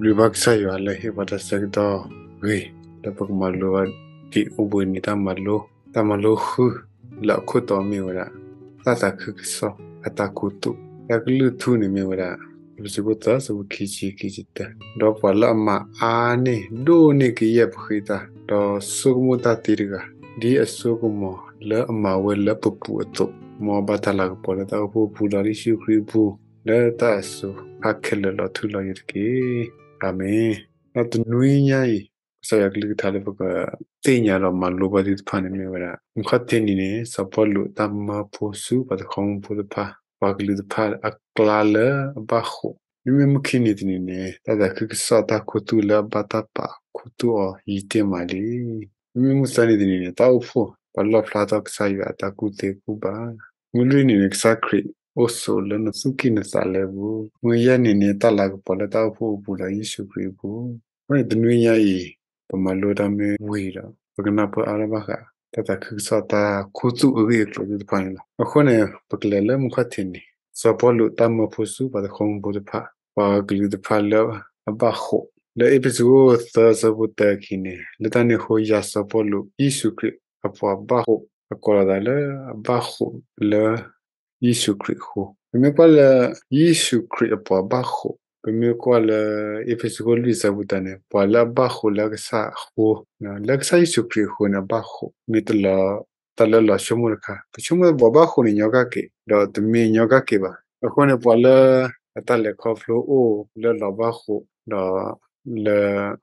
ပဘျုးဘၣ်ကစၢ်ယွၤလၢဟ့ၣ်ပှၤတၢ်ဆၢကတီၢ်ဂ့ၤ လၢပကမၤလိဘၣ်ဒံးအိၣ်ဘှံးနံၤတၢ်မၤလိ, တၢ်မၤလိဃု လၢအခိၣ်တီမ့ၢ်ဝဲဒၣ် တၢ်သးခုကစီၣ်အတၢ်ခူသူၣ်, တၢ်ကလုၢ်ထူန့ၣ်မ့ၢ်ဝဲဒၣ် အ့းဖ့းစူးခိၣ်သၢ ဆၢဖိခံဆံ ခံဆံတၢ, ဒီးပှၤလၢအမၤအါန့ၢ်ဒိၣ်န့ၢ်ကယဲၢ်ပဃ့တၢ်, ဒီးဆိကမိၣ်တၢ်သ့တဂၤ, ဒ်အစိကမီၤလၢအမၤဝဲလၢပပူၤအသိး, မ်ဘၣ်တၢ်လၤကပီၤလၢတၢ်အိၣ်ဖှိၣ်အပူၤဒီးလၢယ့ၣ်ၡူးခရံာ်အပူၤ, လၢတၢ်အစိၤခါခဲလၢာ်လီၤထူလီၤယိာ်တက့ၢ်. အၤမ့ၣ်. ဒီးတနွံညါအံၤ ကစၢ်ယွၤကလုၢ်ကထါလၢပကသ့ၣ်ညါဒီးမၤလိဘၣ်သ့ၣ်တဖၣ်န့ၣ်မ့ၢ်ဝဲဒၣ် မုၢ်ခီၣ်ထံးနံၤန့ၣ် စီၤပီလူးတၢ်မၢဖိဆူပှၤတခီမူဖိတဖၣ်, ပှၤကလုာ်တဖၣ်အကျါလၢအဘၣ်ဃိး, မ့မ့ၢ်မုၢ်ခံနံၤတနံၤန့ၣ် တၢ်သးခုကစီၣ်အတၢ်ခူသူၣ်လၢအဘၣ်တၢ်ပာ်ခူသူၣ်အီၤယံာ်တ့ၢ်မးလံ. မ့မ့ၢ်မုၢ်သၢနံၤတနံၤန့ၣ် တၢ်အိၣ်ဖှိၣ် ပှၤလီၣ်ဖျါထီၣ်ကစၢ်ယွၤအတၢ်ကူၣ်သ့ကူၣ်ဘၣ်, မုၢ်လွံၢ်နံၤန့ၣ် ကစၢ်ခရံာ်အိၣ်ဆိးလၢနသူၣ်ကံၢ်နသးလဲပူၤ, မုၢ်ယဲၢ်နံၤန့ၣ် တၢ်လၤကပီၤလၢတၢ်အိၣ်ဖှိၣ်အပူၤဒီးယ့ၣ်ၡူးခရံာ်အပူၤ, အဃိန့ၣ်တနွံညါအံၤ ပမၤလိတၢ်မ့ၢ်ဝံၤဒီး ပကနၢ်ပၢၢ်အါထီၣ်ဘၣ်ဃး တၢ်သးခုကစီၣ်တၢ်ခူသူၣ်အဂ့ၢ်အကျိၤသ့ၣ်တဖၣ်န့ၣ်လီၤ. အဃိန့ၣ် ပကလဲၤလၢမုၢ်ခီၣ်ထံးနံၤ, စီၤပီလူးတၢ်မၢဖိဆူပှၤတခီမူဖိတဖၣ်, ပှၤကလုာ်တဖၣ်လၢအဘၣ်ဃိး, လၢအ့းဖ့းစူးခိၣ်သၢ ဆၢဖိတၢခံန့ၣ် လၢတၢ်န့ၣ်အဃိ ယၤစီၤပီလူး ယ့ၣ်ၡူးခရံာ်အပှၤဘၣ်ဃိး အကိးလီၤသးလၢအဘၣ်ဃိးလၢ ယ့ၣ်ၡူးခရံာ်အဃိ, ပမ့ၢ်ကွၢ်လၢ ယ့ၣ်ၡူးခရံာ်အပှၤဘၣ်ဃိး, ပမ့ၢ်ကွၢ်လၢ အ့းဖ့းစူးခိၣ်လွံၢ် ဆၢဖိတၢန့ၣ် ပှၤလၢအဘၣ်ဃိးလၢအကစၢ်အဃိ, လၢကစၢ်ယ့ၣ်ၡူးခရံာ်အဃိန့ၣ် အဘၣ်ဃိး, မ့ၢ်တၢ်လၢလီၤဆိကမိၣ်တခါ, ပဆိကမိၣ်ပှၤဘၣ်ဃိးန့ၣ်ညီကၣ်က့ၤ, ဒီးတမ့ၢ်ညီကၣ်က့ၤဘၣ်. အဃိန့ၣ် ပှၤလၢအတၢ်လဲၤခီဖျိအိၣ်လၢလီၤဘၣ်ဃိး, ဒီးလၢ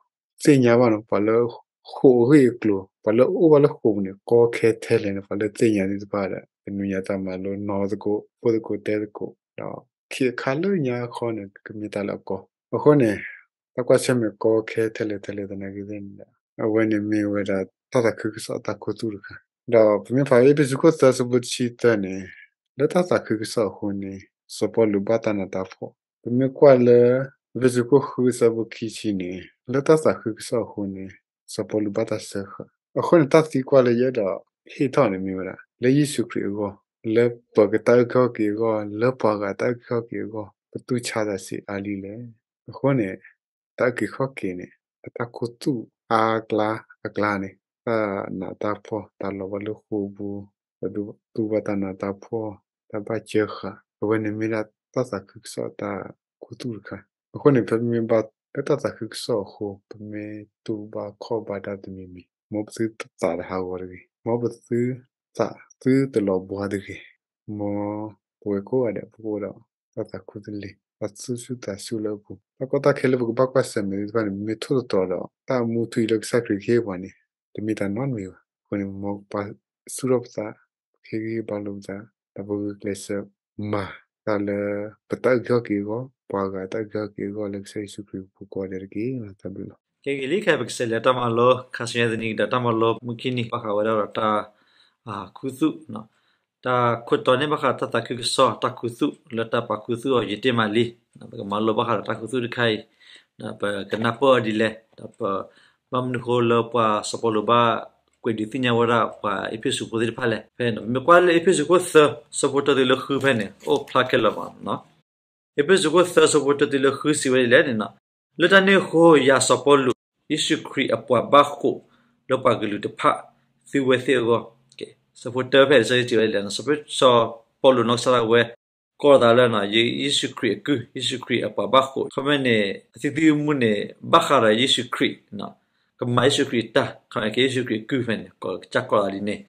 သ့ၣ်ညါဘၣ်န့ၣ် ပှၤလၢဃိးအဂ့ၢ်အကျိၤ, ပှၤလၢအအိၣ်ဘၣ်လၢဃိးပူၤန့ၣ် ကီခဲထဲလဲၣ်န့ၣ် ပှၤလၢသ့ၣ်ညါသ့ၣ်တဖၣ်ဒီး တနွံညါတၢ်မၤလိနီၢ်သကိး ဖိသကိးတဲသကိး, ဒီးခံခါလၢညါအခီန့ၣ် ကမ့ၢ်တၢ်လၢအကီ, အဃိန့ၣ် တၢ်ကွၢ်ဆၢၣ်မဲာ်ကီခဲထဲလဲၣ်ထဲလဲၣ်သနာ်က့သ့ၣ်န့ၣ်ဒီး အဝဲန့ၣ်မ့ၢ်ဝဲဒၣ်တၢ်သးခုကစီၣ်အတၢ်ခူသူၣ်တခါ, ဒီးပမ့ၢ်ဖးအ့းဖ့းစူးခိၣ်သၢ ဆၢဖိတဆံသၢန့ၣ် လၢတၢ်သးခုကစီၣ်အဃိန့ၣ် စီၤပီလူးဘၣ်တၢ်နးတၢ်ဖှီၣ်, ပမ့ၢ်ကွၢ်လၢ အ့းဖ့းစူးခိၣ်ဃု ဆၢဖိခံဆံန့ၣ် လၢတၢ်သးခုကစီၣ်အဃိန့ၣ် စီၤပီလူးဘၣ်တၢ်စၢဃာ်, အဃိန့ၣ် တၢ်သံကွၢ်လၢယအဲၣ်ဒိးဟ့ၣ်ထီၣ်န့ၣ်မ့ၢ်ဝဲဒၣ် လၢယ့ၣ်ၡူးခရံာ်အဂီၢ်, လၢပကတၢ်အုၣ်က့ၤခီၣ်က့ၤအဂီၢ်, လၢပှၤဂၤတၢ်အုၣ်က့ၤခီၣ်က့ၤအဂီၢ် ပတူၢ်ဆါသးဆံးအါလံလဲၣ်. အဃိန့ၣ် တၢ်အုၣ်က့ၤခီၣ်က့ၤန့ၣ် အတၢ်ခူသူၣ်အါအကျါအကျါန့ၣ် တၢ်နးတၢ်ဖှီၣ်, တၢ်လီၤဘၣ်လၢဃိာ်ပူၤ, တၢ်တူၢ်ဘၣ်တၢ်နးတၢ်ဖှီၣ်, တၢ်ဘၣ်စၢဃာ်, အဝဲန့ၣ်မ့ၢ်ဒၣ်တၢ်သးခုကစီၣ်အတၢ်ခူသူၣ်တခါ, အဃိန့ၣ် ဖဲပမ့ၢ်ဘၣ်လၢတၢ်သးခုကစီၣ်အဃိ ပမ့ၢ်တူၢ်ဘၣ်ခီၣ်ဘၣ်တၢ်တမံၤမံၤ မ်ပသုသးတဟးဂီၤတဂ့ၤ, မ်ပသုသးသုတလီၤဘှါတဂ့ၤ, မ်ပဝဲကိးဂၤဒဲး ပကအိၣ်ဒီးတၢ်သးခူတလ့ၢ်, တၢ်သူၣ်ဆူၣ်သးဆူၣ်လၢအပူၤ, တၢ်ကီတၢ်ခဲလၢပကဘၣ်ကွၢ်ဆၢၣ်မဲာ်သ့ၣ်တဖၣ်န့ၣ် ပမ့ၢ်ထိၣ်သတြီၤဒီး တၢ်မူထူယိာ်လၢကစၢ်ခရံာ်ကဟ့ၣ်ပှၤန့ၣ် တမ့ၢ်တၢ်နီတမံၤဘၣ်. အဃိန့ၣ် မ်ပပာ်ဆူၣ်ထီၣ်ပသး, ပကဟ့ၣ်ဂံၢ်ဟ့ၣ်ဘါလိာ်ပသး, ဒီးပဂုာ်ကျဲးစၢးမၤတၢ်လၢပတၢ်အုၣ်က့ၤခီၣ်က့ၤအဂီၢ်, ပှၤဂၤတၢ်အုၣ်က့ၤခီၣ်က့ၤအဂီၢ် လၢကစၢ်ယ့ၣ်ၡူးခရံာ်အပူၤကိးဂၤဒဲးတက့ၢ်. တၢ်ဘျုးလီၤ. ခဲအံၤလံခဲအံၤ ပကစးလဲၤတၢ်မၤလိ ခါဆူညါတနံၤကဒီး တၢ်မၤလိမုၢ်ခံနံၤ ဘၣ်ဃးဝဲဒၣ်ဒီးတၢ်ခူသူၣ်, တၢ်ခိၣ်တီန့ၣ် ဘၣ်ဃးတၢ်သးခုကစီၣ် တၢ်ခူသူၣ် လၢတၢ်ပာ်ခူသူၣ်အီၤယံာ်တ့ၢ်မးလံ. ပကမၤလိဘၣ်ဃးဒီးတၢ်ခူသူၣ်တခါအံၤ, ပကနၢ်ပၢၢ်အီၤဒ်လဲၣ်, ဒီးပ ဘၣ်မနုၤဃိလၢပှၤစီၤပီလူးဘၣ်ကွဲးဒုးသ့ၣ်ညါဝဲဒၣ်ပှၤအ့းဖ့းစူးဖိသ့ၣ်တဖၣ်လဲၣ်. ဖဲန့ၣ် ပမ့ၢ်ကွၢ်လၢအ့းဖ့းစူးခိၣ်သၢ ဆၢဖိတၢတုၤလၢဃုဖဲန့ၣ် အိၣ်ဖျါခဲလၢာ်မး. အ့းဖ့းစူးခိၣ်သၢ ဆၢဖိတၢတုၤလၢဃုစံးဝဲဒ်လဲၣ်န့ၣ်, လၢတၢ်န့ၣ်အဃိ ယၤစီၤပီလူး ယ့ၣ်ၡူးခရံာ်အပှၤဘၣ်ဃိး လၢပှၤကလုာ်တဖၣ် သုဝဲသ့ၣ်အဂီၢ်, ဆၢဖိတၢဖဲန့ၣ် စံးဝဲဒ်လဲၣ်, စီၤပီလူးနီၢ်ကစၢ်ဒၣ်ဝဲ ကိးလီၤသးလၢ ယ့ၣ်ၡူးခရံာ်အကုၢ်, ယ့ၣ်ၡူးခရံာ်အပှၤဘၣ်ဃိး, ခီမ့ၢ်န့ၣ် အသံသံမူန့ၣ် ဘၣ်ဃးဒီးယ့ၣ်ၡူးခရံာ်, ကမၤယ့ၣ်ၡူးခရံာ်တၢ်, ခီမ့ၢ်က့ၤယ့ၣ်ၡူးခရံာ်အကုၢ်ဖဲန့ၣ် ကစၢ်ကိးလီၤသးဒ်န့ၣ်.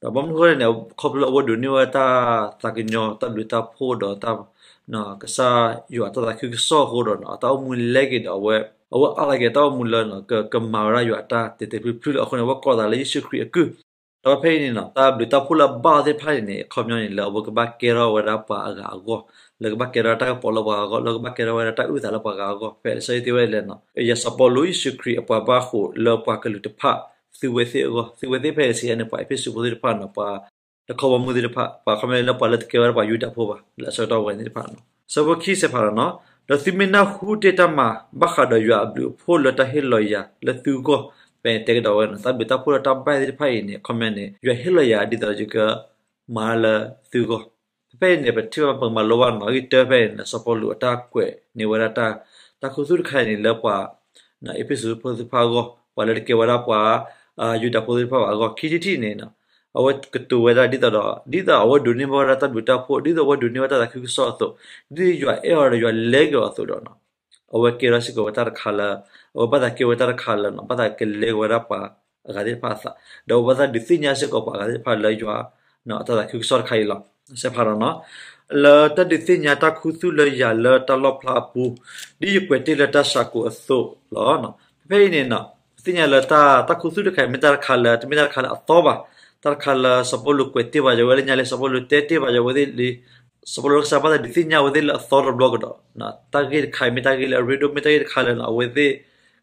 ဒီးဘၣ်မနုၤအဃိလဲၣ်န့ၣ် ခီဖျိလၢအဝဲဒိးန့ၢ်ဝဲတၢ်သးကညီၤ တၢ်ဘျုးတၢ်ဖှိၣ်ဒီး ကစၢ်ယွၤတၢ်သးခုကစီၣ်အဃိဒီး အတၢ်အိၣ်မူလဲၤက့ၤဒီးအဝဲ, အဝဲအါထီၣ်က့ၤတၢ်အိၣ်မူလၢ ကမၤဝဲဒၣ်ယွၤအတၢ်တဲာ်တဲာ်ဖျုးဖျုးလၢအဃိန့ၣ် အဝဲကိးလီၤသးလၢယ့ၣ်ၡူးခရံာ်အကုၢ်. ဒီးဖဲအံၤန့ၣ် တၢ်ဘျုးတၢ်ဖှိၣ်လၢအဘၣ်အီၤသ့ၣ်တဖၣ်အံၤန့ၣ် အခီပညီန့ၣ် လၢအဝဲကဘၣ်ကဲထီၣ်ဝဲဒၣ်ပှၤအဂၤအဂီၢ်, လၢကဘၣ်ကဲထီၣ်တၢ်ကပီၤလၢပှၤဂၤအဂီၢ်, လၢကဘၣ်ကဲထီၣ်ဝဲဒၣ်တၢ်အုၣ်သးလၢပှၤဂၤအဂီၢ်, ဖဲလံာ်စီဆှံတဲဝဲဒ်လဲၣ်န့ၣ် ယၤစီၤပီလူး ယ့ၣ်ၡူးခရံာ်အပှၤဘၣ်ဃိးလၢပှၤကလုာ်တဖၣ် သုဝဲသ့ၣ်အဂီၢ်, သုဝဲသ့ၣ်ဖဲအံၤစံးန့ၣ် ပှၤအ့းဖ့းစူးဖိသ့ၣ်တဖၣ်န့ၣ် ပှၤတခီဘီမုၢ်သ့ၣ်တဖၣ်, ပှၤခီမ့ၢ်လၢပှၤလၢတကဲဝဲဒၣ်ပှၤယူဒၤဖိဘၣ် လၢအဆၢကတီၢ်ဝဲန့ၣ်သ့ၣ်တဖၣ်, ဆၢဖိခံဆဲးဖးဒီး ဒီးသုမ့ၢ်နၢ်ဟူတ့ၢ်တၢ်မၤ ဘၣ်ဃးဒီးယွၤအဘျုးအဖှိၣ်လၢတၢ်ဟ့ၣ်လီၤယၤလၢသုဂီၢ်, ဖဲန့ၣ်တဲကဒီးဝဲန့ၣ် တၢ်ဘျုးတၢ်ဖှိၣ်လၢတၢ်ဘၣ်သ့ၣ်တဖၣ်အံၤန့ၣ် အခီပညီန့ၣ် ယွၤဟ့ၣ်လီၤယၤဒ်သိးယကမၤလၢသုဂီၢ်. ဖဲအံၤန့ၣ် ပထံၣ်ဘၣ်ပကမၤလိဘၣ်န့ၣ် အဂ့ၢ်တၢဖဲအံၤန့ၣ် စီၤပီလူးအတၢ်ကွဲးန့ၢ်ဝဲဒၣ်တၢ် တၢ်ခူသူၣ်တခါအံၤန့ၣ် လၢပှၤ အ့းဖ့းစူးဖိသ့ၣ်တဖၣ်အဂီၢ်, ပှၤလၢတကဲဝဲဒၣ်ပှၤ ယူဒၤဖိသ့ၣ်တဖၣ်ဘၣ်အဂီၢ်, ခံထံၣ်တထံၣ်န့ၣ် အဝဲကတိၤဝဲဒၣ်ဒ်သိးဒီး ဒ်သိးအဝဲဒိးန့ၢ်ဘၣ်ဝဲဒၣ်တၢ်ဘျုးတၢ်ဖှိၣ်, ဒ်သိးအဝဲဒိးန့ၢ်ဘၣ်တၢ်သးခုကစီၣ်အသိး, ဒ်ယွၤအဲၣ်အီၤဒီးယွၤလဲက့ၤအီၤအသိးဒီး အဝဲကဲထီၣ်စ့ၢ်ကီးဝဲတၢ်တခါလၢ အဝဲဘၣ်သးကဲဝဲတၢ်တခါလၢ ဘၣ်သးကလဲက့ၤဝဲဒၣ်ပှၤအဂၤသ့ၣ်တဖၣ်အသး, ဒီးအဝဲဘၣ်သးဒုးသ့ၣ်ညါစ့ၢ်ကီးပှၤအဂၤသ့ၣ်တဖၣ်လၢယွၤ အတၢ်သးခုကစီၣ်တခါအံၤလီၤ. စဲးဖးဒီး လၢတၢ်ဒုးသ့ၣ်ညါတၢ်ခူသူၣ်လၢယၤလၢတၢ်လီၣ်ဖျါအပူၤ, ဒ်ယကွဲးတ့ၢ်လၢတၢ်ဆၢကိးအသိးလီၤ. ဖဲဖဲအံၤန့ၣ် ပသ့ၣ်ညါလၢတၢ် တၢ်ခူသူၣ်တခါအံၤ မ့ၢ်တၢ်တခါလၢ တမ့ၢ်တၢ်တခါလၢအသီဘၣ်, တၢ်တခါလၢစီၤပီလူးကွဲးတ့ၢ်ဘၣ်ယဝဲလၢညါလဲၣ်, စီၤပီလူးတဲတ့ၢ်ဘၣ်ယဝဲသ့ၣ်လံ, စီၤပီလူးကစၢ်ဘၣ်သးဒုးသ့ၣ်ညါအဝဲသ့ၣ်လၢအသီတဘျီကဒီး, တၢ်ဂ့ၢ်တခါအံၤ မ့ၢ်တၢ်ဂ့ၢ်လၢအရ့ဒိၣ် မ့ၢ်တၢ်ဂ့ၢ်တခါလၢ အဝဲသ့ၣ်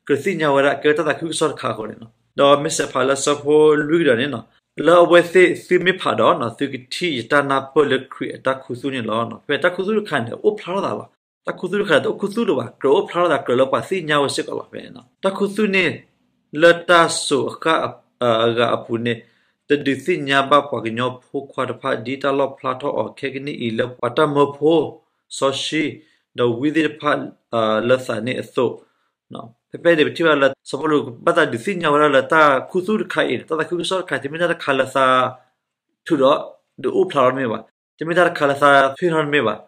ကြၢးသ့ၣ်ညါဝဲဒၣ် ကဲဝဲတၢ်သးခုကစီၣ်တခါအဃိန့ၣ်လီၤ. ဒီးမ့ၢ်စဲးဖးလၢဆၢဖိလွံၢ်ကဒီးန့ၣ်, လၢအဝဲသ့ၣ်သုမ့ၢ်ဖးဒီး သုကထံၣ်ယတၢ်နၢ်ပၢၢ်လၢခရံာ်အတၢ်ခူသူၣ်န့ၣ်လီၤ. ဖဲတၢ်ခူသူၣ်တခါန့ၣ် အိၣ်ဖျါထီၣ်သးလီၤ. တၢ်ခူသူၣ်တခါန့ၣ် တအိၣ်ခူသူၣ်လၢၤဘၣ်, ကြၢးအိၣ်ဖျါထီၣ်သးကြၢးလၢပှၤသ့ၣ်ညါဝဲစ့ၢ်ကီးလီၤ. ဖဲတၢ်ခူသူၣ်န့ၣ် လၢတၢ်စိၤအဂၤအပူၤန့ၣ် တဒုးသ့ၣ်ညါဘၣ်ပှၤကညီဖိခွါတဖၣ် ဒ်တၢ်လီၣ်ဖျါထီၣ်အီၤခဲကနံၣ်အံၤ လၢပှၤတၢ်မၢဖိ စီၤၡံ ဒီးဝံသ့ၣ်တဖၣ် လၢသးန့ၣ်အသိး, ဖဲဖဲန့ၣ် ပထံၣ်ဘၣ်လၢ စီၤပီလူးဘၣ်သးဒုးသ့ၣ်ညါဝဲဒၣ်လၢ တၢ်ခူသူၣ်တခါအံၤ တၢ်သးခုကစီၣ်တခါ တမ့ၢ်တၢ်တခါလၢသး ထုးဒီး ဒုးအိၣ်ဖျါထီၣ်တမ့ၢ်ဘၣ်, တမ့ၢ်တၢ်တခါလၢသးဖ့ၣ်ထီၣ်တမ့ၢ်ဘၣ်,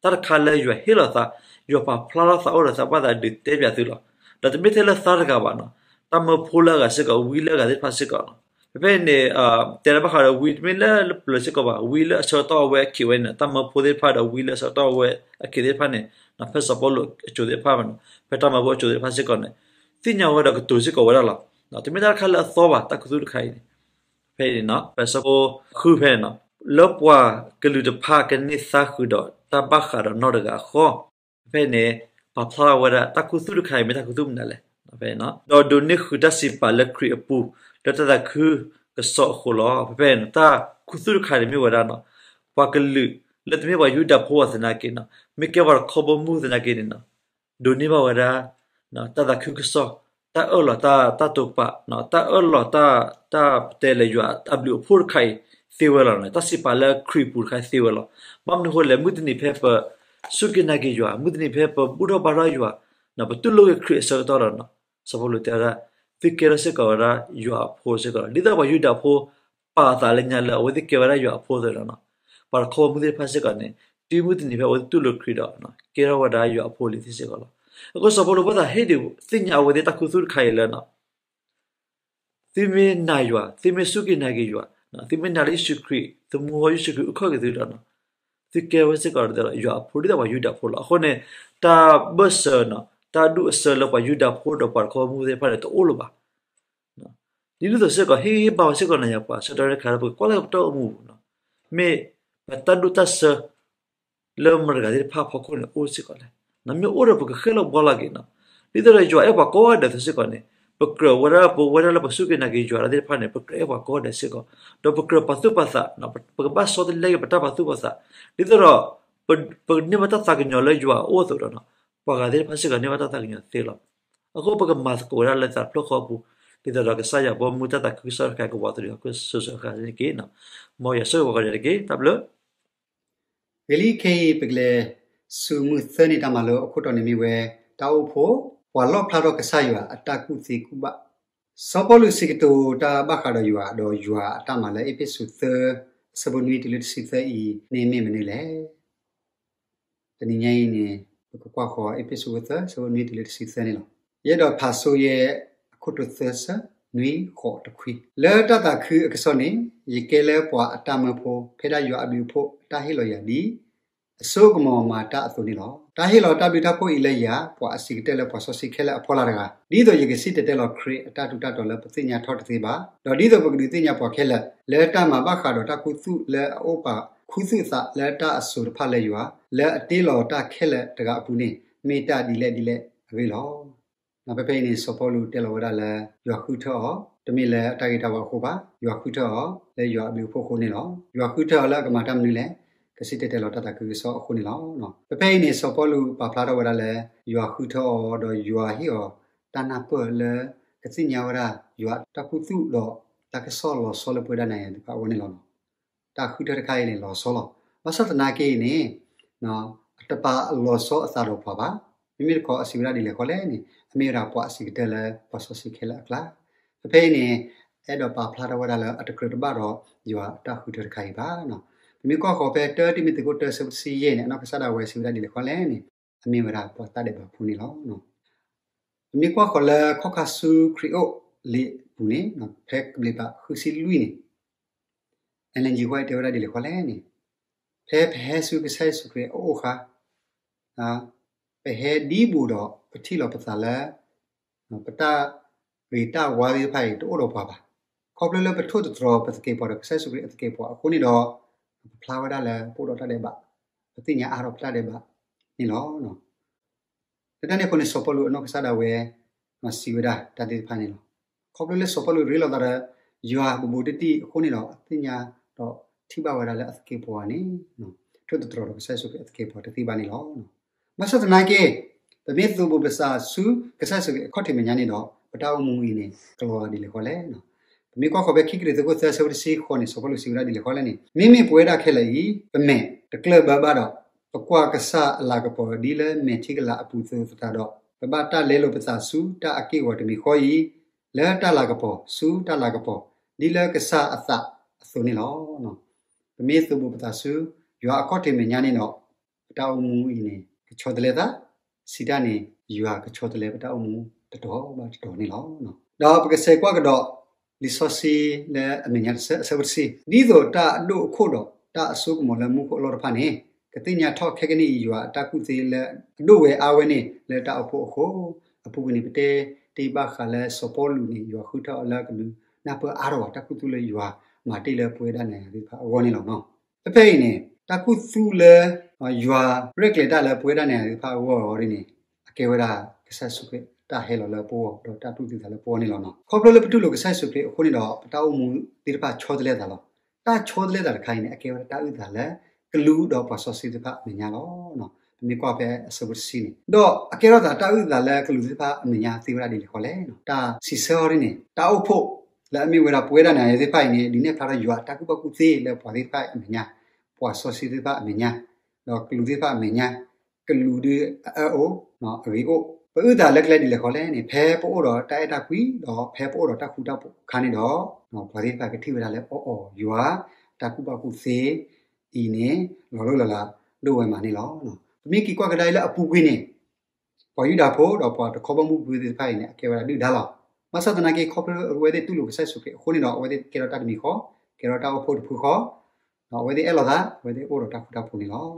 တၢ်တခါလၢယွၤဟ့ၣ်လီၤသး, ယွၤပာ်ဖျါထီၣ်သးအိၣ်ဒီးသးဘၣ်သးဒုးတဲပၠးသုလီၤ. ဒီးတမ့ၢ်ထဲလၢသးတဂၤဘၣ်နီၤ, တၢ်မၢဖိလၢအဂၤစ့ၢ်ကီး, ဝံလၢအဂၤသ့ၣ်တဖၣ်စ့ၢ်ကီးလီၤ. ဖဲဖဲန့ၣ် တဲလၢဘၣ်ဃးဒီးဝံ တမ့ၢ်လၢလၢပျၢၤစ့ၢ်ကီးဘၣ်, ဝံလၢအဆၢကတီၢ်အဝဲအခ့ဝဲန့ၣ် တၢ်မၢဖိသ့ၣ်တဖၣ်ဒီးဝံလၢအဆၢကတီၢ်အဝဲအခ့သ့ၣ်တဖၣ်န့ၣ် ဖဲစီၤပီလူးအစိၤသ့ၣ်တဖၣ်, ဖဲတၢ်မၢဖိအစိၤသ့ၣ်တဖၣ်စ့ၢ်ကီးန့ၣ် သ့ၣ်ညါဝဲဒီးကတိၤစ့ၢ်ကီးဝဲဒၣ်လီၤ. တမ့ၢ်တၢ်တခါလၢအသီဘၣ် တၢ်ခူသူၣ်တခါအံၤန့ၣ် ဖဲအံၤန့ၣ် ဖဲဆၢဖိဃုဖဲန့ၣ်, လၢပှၤကလုာ်တဖၣ်ကန့ၢ်သါဃုာ်ဒီးတၢ်ဘၣ်ဃးဒီးနီၢ်တဂၤအဃီ, ဖဲန့ၣ် ပာ်ဖျါထီၣ်ဝဲဒၣ် တၢ်ခူသူၣ်တခါအံၤ မ့ၢ်တၢ်ခူသူၣ်မနုၤလဲၣ်, ဒီးဒိးန့ၢ်ဃုာ်တၢ်စံးပာ်လၢခရံာ်အပူၤ လၢတၢ်သးခုကစီၣ်အဃိလီၤ. ဖဲဖဲန့ၣ် တၢ်ခူသူၣ်တခါန့ၣ်မ့ၢ်ဝဲဒၣ် ပှၤကလုာ်လၢတမ့ၢ်ပှၤယူဒၤဖိဘၣ်သနာ်က့န့ၣ်, မ့ၢ်ကဲပှၤတခီဘီမုၢ်သနာ်က့န့ၣ် ဒိးန့ၢ်ဘၣ်ဝဲဒၣ် တၢ်သးခုကစီၣ်, တၢ်အၢၣ်လီၤတၢ်တိာ်ပာ်, တၢ်အၢၣ်လီၤတၢ် တၢ်ပတဲလၢယွၤအဘျုးအဖှိၣ်တခါအံၤသ့ဝဲလီၤ. တၢ်စံးပာ်လၢခရံာ်ပူၤတခါအံၤသ့ဝဲလီၤ. ဘၣ်မနုၤအဃိလဲၣ်, မုၢ်တနံၤဖဲပစူၢ်က့ၤနာ်က့ၤယွၤ, မုၢ်တနံၤဖဲပဘူၣ်ထီၣ်ဘါထီၣ်ယွၤ, ပတူၢ်လိာ်က့ၤခရံာ်အဆၢကတီၢ်ဒီး စီၤပီလူးတဲဝဲဒၣ် သုကဲထီၣ်စ့ၢ်ကီးဝဲဒၣ်ယွၤအဖိစ့ၢ်ကီးလီၤ. ဒ်သိးပှၤယူဒၤဖိပာ်အသးလၢညါလၢအဝဲသ့ၣ်ကဲဝဲဒၣ်ယွၤအဖိအသိးဒီး ပှၤတခီဘီမုၢ်သ့ၣ်တဖၣ်စ့ၢ်ကီးန့ၣ် တုၤမုၢ်တနံၤဖဲအဝဲသ့ၣ်တူၢ်လိာ်ခရံာ်ဒီး ကဲထီၣ်ဝဲဒၣ်ယွၤအဖိလံၤသ့ၣ်စ့ၢ်ကီးလီၤ. အဃိစီၤပီလူးဘၣ်သးဟ့ၣ်ဒုးသ့ၣ်ညါအဝဲသ့ၣ်တၢ်ခူသူၣ်တခါအံၤလၢ သုမ့ၢ်နာ်ယွၤ, သုမ့ၢ်စူၢ်က့ၤနာ်က့ၤယွၤ, သုမ့ၢ်နာ်လၢယ့ၣ်ၡူးခရံာ်, သုမူထီၣ်ယ့ၣ်ၡူးခရံာ်အုၣ်ခီၣ်က့ၤသုဒီး သုကဲဝဲစ့ၢ်ကီးဒ်သိးဒီးယွၤအဖိ ဒ်သိးပှၤယူဒၤဖိလီၤ. အဃိန့ၣ် တၢ်ဘၢၣ်စၢၤ, တၢ်ဒူၣ်အစၢၤလၢပှၤယူဒၤဖိဒီးပှၤတခီဘီမုၢ်သ့ၣ်တဖၣ်န့ၣ် တအိၣ်လၢၤဘၣ်. ဒ်န့ၣ်အသိးစ့ၢ်ကီး ဟ့ၣ်ဂံၢ်ဟ့ၣ်ဘါဝဲစ့ၢ်ကီးနၤယၤပှၤ ဆၢကတီၢ်တခါလၢပကကွၢ်လၢပတၢ်အိၣ်မူပူၤ မ့ၢ်ပတၢ်ဒူၣ်တၢ်စၢၤ လၢမတၤတဂၤသ့ၣ်တဖၣ်အဖီခိၣ်န့ၣ်အိၣ်စ့ၢ်ကီးလဲၣ်. မ့ၢ်အိၣ်ဒီးပကဃ့ၢ်လီၤဘှီလီၤက့ၤနီၤ. ဒ်သိးဒီးယွၤအဲၣ်ပှၤကိးဂၤဒဲးအသိးစ့ၢ်ကီးန့ၣ် ပကြၢးဝဲဒၣ် ပဝဲဒၣ်လၢပစူၢ်က့ၤနာ်က့ၤယွၤသ့ၣ်တဖၣ်န့ၣ် ပကြၢးအဲၣ်ပှၤကိးဂၤဒဲးစ့ၢ်ကီး, ဒီးပကြၢးပာ်သူၣ်ပာ်သး, ပကဘၣ်ဆီတလဲက့ၤပတၢ်ပာ်သူၣ်ပာ်သး, ဒ်သိးဒီး ပကန့ၢ်ဘၣ်တၢ်သးကညီၤလၢယွၤအအိၣ်အသိးဒီး ပှၤဂၤသ့ၣ်တဖၣ်စ့ၢ်ကီးန့ၢ်ဘၣ်တၢ်သးကညီၤသ့လီၤ. အဃိပကမၤသကိးဝဲဒၣ်လၢသးဖျၢၣ်ဃီအပူၤ, ဒ်သိးဒီးကစၢ်ယွၤဘီမုၢ်တၢ်သးခုကစီၣ်တခါ ကဝီၤသရံးဟီၣ်ခိၣ်စိၤစိၤအဃၣ်န့ၣ်တက့ၢ်. မ်ယွၤဆိၣ်ဂ့ၤပှၤကိးဂၤဒဲးတက့ၢ်. တၢ်ဘျုး ဂ့ၤလံခဲအံၤ ပကလဲၤဆူမုၢ်သၢနံၤတၢ်မၤလိအခိၣ်တီန့ၣ်မ့ၢ်ဝဲ တၢ်အိၣ်ဖှိၣ် ပှၤလီၣ်ဖျါထီၣ်ကစၢ်ယွၤအတၢ်ကူၣ်သ့ကူၣ်ဘၣ်. စီၤပီလူးစံးကတိၤတၢ်ဘၣ်ဃးဒီးယွၤ ဒီးယွၤအတၢ်မၤလၢအ့းဖ့းစူးသၢ အဆၢဖိနွံတုၤလၢတဆံသၢအံၤန့ၣ်မ့ၢ်မနုၤလဲၣ်. တနံၤညါအံၤန့ၣ် ပကကွၢ်ဃီၤအ့းဖ့းစူးသၢ အဆၢဖိနွံတုၤလၢတဆံသၢန့ၣ်လီၤ. ယအဲၣ်ဒိးဖးဆိယဲၢ်အခိၣ်တီသၢဆၢ, နွံ, ဃိး, တခွံ. လၢတၢ်သးခုအကစီၣ်န့ၣ် ယကဲလၢပှၤအတၢ်မၢဖိ ဖဲဒၣ်ယွၤအဘျုးအဖှိၣ်အတၢ်ဟ့ၣ်လီၤယၤဒ် အစိကမီၤမၤတၢ်အသိးန့ၣ်လီၤ. တၢ်ဟ့ၣ်လီၤတၢ်ဘျုးတၢ်ဖှိၣ်အံၤလၢယၤ ပှၤအဆံးကတၢၢ်လၢပှၤစီဆှံခဲလၢာ်အဖီလာ်တဂၤ, ဒ်သိးယကစံၣ်တဲၤတဲလီၤခရံာ်အတၢ်ထူးတၢ်တီၤလၢပသ့ၣ်ညါထီၣ်တသ့ဘၣ်, ဒီးဒ်သိးပကဒုးသ့ၣ်ညါပှၤခဲလၢာ် လၢတၢ်မၤဘၣ်ဃးဒီးတၢ်ခူသူၣ်လၢအအိၣ်ပာ်ခူသူၣ်အသးလၢတၢ်အစိၤတဖၣ်လၢယွၤ လၢအတ့လီၤတၢ်ခဲလၢာ်တဂၤအပူၤန့ၣ် မ့ၢ်တၢ်ဒ်လဲၣ်ဒ်လဲၣ်အဂ့ၢ်လီၤ. ဖဲဖဲအံၤန့ၣ် စီၤပီလူးတဲလီၤဝဲဒၣ်လၢ ယွၤဃုထၢအီၤ တမ့ၢ်လၢအတၢ်ဂ့ၤတၢ်ဝါအဃိဘၣ်, ယွၤဃုထၢအီၤလၢယွၤအဘျုးအဖှိၣ်အဃိန့ၣ်လီၤ. ယွၤဃုထၢအီၤလၢအကမၤတၢ်မနုၤလဲၣ်, ကစံၣ်တဲၤတဲလီၤတၢ်သးခုကစီၣ်အဃိန့ၣ်လီၤ. ဖဲဖဲအံၤန့ၣ် စီၤပီလူးပာ်ဖျါထီၣ်ဝဲဒၣ်လၢ ယွၤဃုထၢအီၤဒီးယွၤဟ့ၣ်အီၤတၢ်နၢ်ပၢၢ်လၢ ကသ့ၣ်ညါဝဲဒၣ်ယွၤတၢ်ခူသူၣ်ဒီးတၢ်ကစီၣ်လီၤဆီလၢပဝဲဒၣ်နၤယၤသ့ၣ်တဖၣ်အဂီၢ်န့ၣ်လီၤ. တၢ်ဃုထၢတခါအံၤန့ၣ် လီၤဆီလီၤ. ဘၣ်ဆၣ်သနာ်က့အံၤန့ၣ် အတပာ်အလီၤဆီအသးဒီးပှၤဘၣ်. မ့မ့ၢ်တခီအစံးဝဲဒၣ်ဒ်လဲၣ်ဃီလဲၣ်န့ၣ် အမ့ၢ်ဝဲဒၣ်ပှၤအဆံးကတၢၢ်လၢပှၤစီဆှံခဲလၢာ်အကျါ. ဖဲဖဲအံၤန့ၣ် အဲၣ်ဒိးပာ်ဖျါထီၣ်ဝဲဒၣ်လၢအတကြၢးတဘၣ်ဒီးယွၤအတၢ်ဃုထၢတခါအံၤဘၣ်. ပမ့ၢ်ကွၢ်ဃီၤဖဲတၢတံၤမသ့းခိၣ်တၢဆၢဖိတဆံယဲၢ်န့ၣ် အနီၢ်ကစၢ်ဒၣ်ဝဲစံးဝဲဒၣ်ဒ်လဲၣ်ဃီလဲၣ်န့ၣ် အမ့ၢ်ဝဲဒၣ်ပှၤတၢ်ဒဲးဘးဖိန့ၣ်လီၤ. ပမ့ၢ်ကွၢ်ဃီၤလၢခီၣ်ခါဆူခရံာ်အိၣ်လံာ်အပူၤန့ၣ် ဖဲကဘျံးပၤဃုဆံလွံၢ်န့ၣ် Ellen G White တဲဝဲဒၣ်ဒ်လဲၣ်ဃီလဲၣ်န့ၣ် ဖဲပဟဲဆူကစၢ်ယ့ၣ်ၡူးခရံာ်အအိၣ်အခါ ပဟဲဒ်ဘူးဒီးပထံၣ်လီၤပသးလၢ ပတၢ်ဂ့ၤတၢ်ဝါသ့ၣ်တဖၣ်အံၤတအိၣ်ဒီးပှၤဘၣ်. ခီဖျိလၢပထိၣ်သတြီၤပသကဲးပဝးဒီးကစၢ်ယ့ၣ်ၡူးခရံာ်အသကဲးပဝးအဃိန့ၣ်ဒီး ပဖျါဝဲဒၣ်လၢပအိၣ်ဒီးတၢ်ဒဲးဘး, ပသ့ၣ်ညါအါထီၣ်ပတၢ်ဒဲးဘးန့ၣ်လီၤ. လၢတၢ်န့ၣ်အဃိန့ၣ် စီၤပီလူးအနီၢ်ကစၢ်ဒၣ်ဝဲ စံးဝဲဒၣ်တၢ်သ့ၣ်တဖၣ်န့ၣ်လီၤ. ခီဖျိလၢစီၤပီလူးရ့လိာ်သးဒီး ယွၤဘူးဘူးတံၢ်တံၢ်အဃိန့ၣ်ဒီး အသ့ၣ်ညါဒီးထံၣ်ဘၣ်ဝဲဒၣ်လၢအသကဲးပဝးန့ၣ် ထိၣ်သတြီၤဒီးကစၢ်ယ့ၣ်ၡူးခရံာ်အသကဲးပဝးတသ့ဘၣ်န့ၣ်လီၤ. ဘၣ်ဆၣ်သနာ်က့ ပမ့ၢ်သိဘူးပသးဆူကစၢ်ယ့ၣ်ၡူးခရံာ်အခီၣ်ထံးမဲာ်ညါန့ၣ်ဒီး ပတၢ်အိၣ်မူအံၤန့ၣ် ကလီၤဂာ်ဒ်လဲၣ်ဃီလဲၣ်. ပမ့ၢ်ကွၢ်ဃီၤဖဲခံကရံၣ်သူးခိၣ်သၢဆၢဖိတဆံဃိးန့ၣ် စီၤပီလူးစံးဝဲဒၣ်ဒ်လဲၣ်ဃီလဲၣ်န့ၣ် မ့မ့ၢ်ပဝဲဒၣ်ခဲလၢာ်အံၤ ပမဲာ်တကျၢၢ်ဘၢဘၣ်ဒီး ပကွၢ်ကစၢ်အလၤကပီၤဒ်လၢမဲာ်ထံကလၤအပူၤအသိးသတးဒီး ပဘၣ်တၢ်လဲလိာ်ပသးဆူတၢ်အက့ၢ်အဂီၤတမံၤဃီအံၤ လၢတၢ်လၤကပီၤဆူတၢ်လၤကပီၤ ဒ်လၢကစၢ်အသးအသိးန့ၣ်လီၤ. ပမ့ၢ်သိဘူးပသးဆူ ယွၤအခီၣ်ထံးမဲာ်ညါန့ၣ်ဒီး ပတၢ်အိၣ်မူအံၤန့ၣ် ကဆီတလဲသး, စံးတၢ်န့ၣ် ယွၤကဆီတလဲပတၢ်အိၣ်မူတတီၤဘၣ်တတီၤန့ၣ်လီၤ. ဒီးပကဆဲးကွၢ်ကဒီး လံာ်စီဆှံလၢအမဲာ်ညါတဆၢ အဆၢဖိတဆံ, ဒ်သိးတၢ်အဒိၣ်အခိၣ်ဒီးတၢ်အစိကမီၤလၢမူခိၣ်အလီၢ်တဖၣ်န့ၣ် ကသ့ၣ်ညါထီၣ်ခဲကနံၣ်အံၤ ယွၤအတၢ်ကူၣ်သ့လၢအဒိၣ်ဝဲအါဝဲန့ၣ်လၢတၢ်အိၣ်ဖှိၣ်အဃိ, အပူၤကွံာ်န့ၣ် ပတဲတ့ၢ်ဘၣ်ဃးလၢစီၤပီလူးန့ၣ် ယွၤဃုထၢအီၤလၢကဒုးနၢ်ပၢၢ်အါထီၣ်ဘၣ် တၢ်ခူသူၣ်လၢယွၤမၤတ့ၢ်လၢပဝဲဒၣ်နၤယၤသ့ၣ်တဖၣ်အဂီၢ်န့ၣ်လီၤ. ဖဲဖဲအံၤန့ၣ် တၢ်ခူသူၣ်လၢ ယွၤရဲၣ်ကျဲၤတၢ်လၢပဝဲဒၣ်နၤယၤသ့ၣ်တဖၣ်အဂီၢ်အံၤန့ၣ် အကဲဝဲဒၣ်ကစၢ်ယ့ၣ်ၡူးခရံာ်တၢ်ဟဲလီၤလၢပဂီၢ် ဒီးတၢ်တူၢ်သံသးလၢပဂီၢ်န့ၣ်လီၤ. ခီဖျိလၢပတူၢ်လိာ်ကစၢ်ယ့ၣ်ၡူးခရံာ်အဃိန့ၣ်ဒီး ပတၢ်အိၣ်မူသ့ၣ်တဖၣ်ဆီတလဲသးလီၤ. တၢ်ဆီတလဲသးတခါအံၤန့ၣ် အကဲဝဲဒၣ်တၢ်အုၣ်သးလၢ ကလူးဒီးပှၤစီဆှံသ့ၣ်တဖၣ်အမဲာ်ညါလီၤ. ပမ့ၢ်ကွၢ်ဖဲအဆၢဖိတဆံန့ၣ် ဒီးအကဲထီၣ်သးတၢ်အုၣ်သးလၢကလူးသ့ၣ်တဖၣ်အမဲာ်ညါသ့ဝဲဒၣ်ဒ်လဲၣ်ဃီလဲၣ်. တၢ်စံးဆၢအီၤဒ်န့ၣ် တၢ်အိၣ်ဖှိၣ်လၢအမ့ၢ်ဝဲဒၣ်ပဝဲဒၣ်နၤယၤသ့ၣ်တဖၣ်အံၤန့ၣ် ဒုးနဲၣ်ဖျါထီၣ်ယွၤအတၢ်ကူၣ်ဘၣ်ကူၣ်သ့လၢပှၤသ့ၣ်တဖၣ်အမဲာ်ညါ, ပှၤစီဆှံသ့ၣ်တဖၣ်အမဲာ်ညါ, ဒီးကလူးသ့ၣ်တဖၣ်အမဲာ်ညါ, ကလူးဒုးအအၢအိၣ် အဂ့ၤအိၣ် ပအုၣ်သးလၢကျဲဒ်လဲၣ်ဃီလဲၣ်န့ၣ် ဖဲပအိၣ်ဒီးတၢ်အဲၣ်တၢ်ကွံ ဒီးဖဲပအိၣ်ဒီးတၢ်ဃူတၢ်ဖိးအခါန့ၣ်ဒီး ပှၤသ့ၣ်တဖၣ်ကထံၣ်ဝဲဒၣ်လၢအီၣ်အီၤ ယွၤတၢ်ကူၣ်ဘၣ်ကူၣ်သ့အံၤန့ၣ် လီၤလိၢ်လီၤလးဒိၣ်ဝဲမးန့ၣ်လီၤ. ပမ့ၢ်က့ၤကွၢ်ကဒါအံၤလၢအပူၤကွံာ်န့ၣ် ပှၤယူဒၤဖိဒီးပှၤတခီဘီမုၢ်ဖိသ့ၣ်တဖၣ်အံၤန့ၣ် အကဲဝဲဒၣ်ဒုၣ်ဒါလီၤ. ဘၣ်ဆၣ်သနာ်က့ ခီဖျိအဝဲသ့ၣ်တူၢ်လိာ်ကစၢ်ယ့ၣ်ၡူးခရံာ်အဃိန့ၣ်ဒီး အဝဲသ့ၣ်ကဲထီၣ်တၢ်တမံၤဃီ, ကဲထီၣ်တၢ်အိၣ်ဖှိၣ်တဖုဃီ ဒီးအဝဲသ့ၣ်အဲၣ်လီၤသး, အဝဲသ့ၣ်အိၣ်ဒီးတၢ်ဃူတၢ်ဖိးန့ၣ်လီၤ.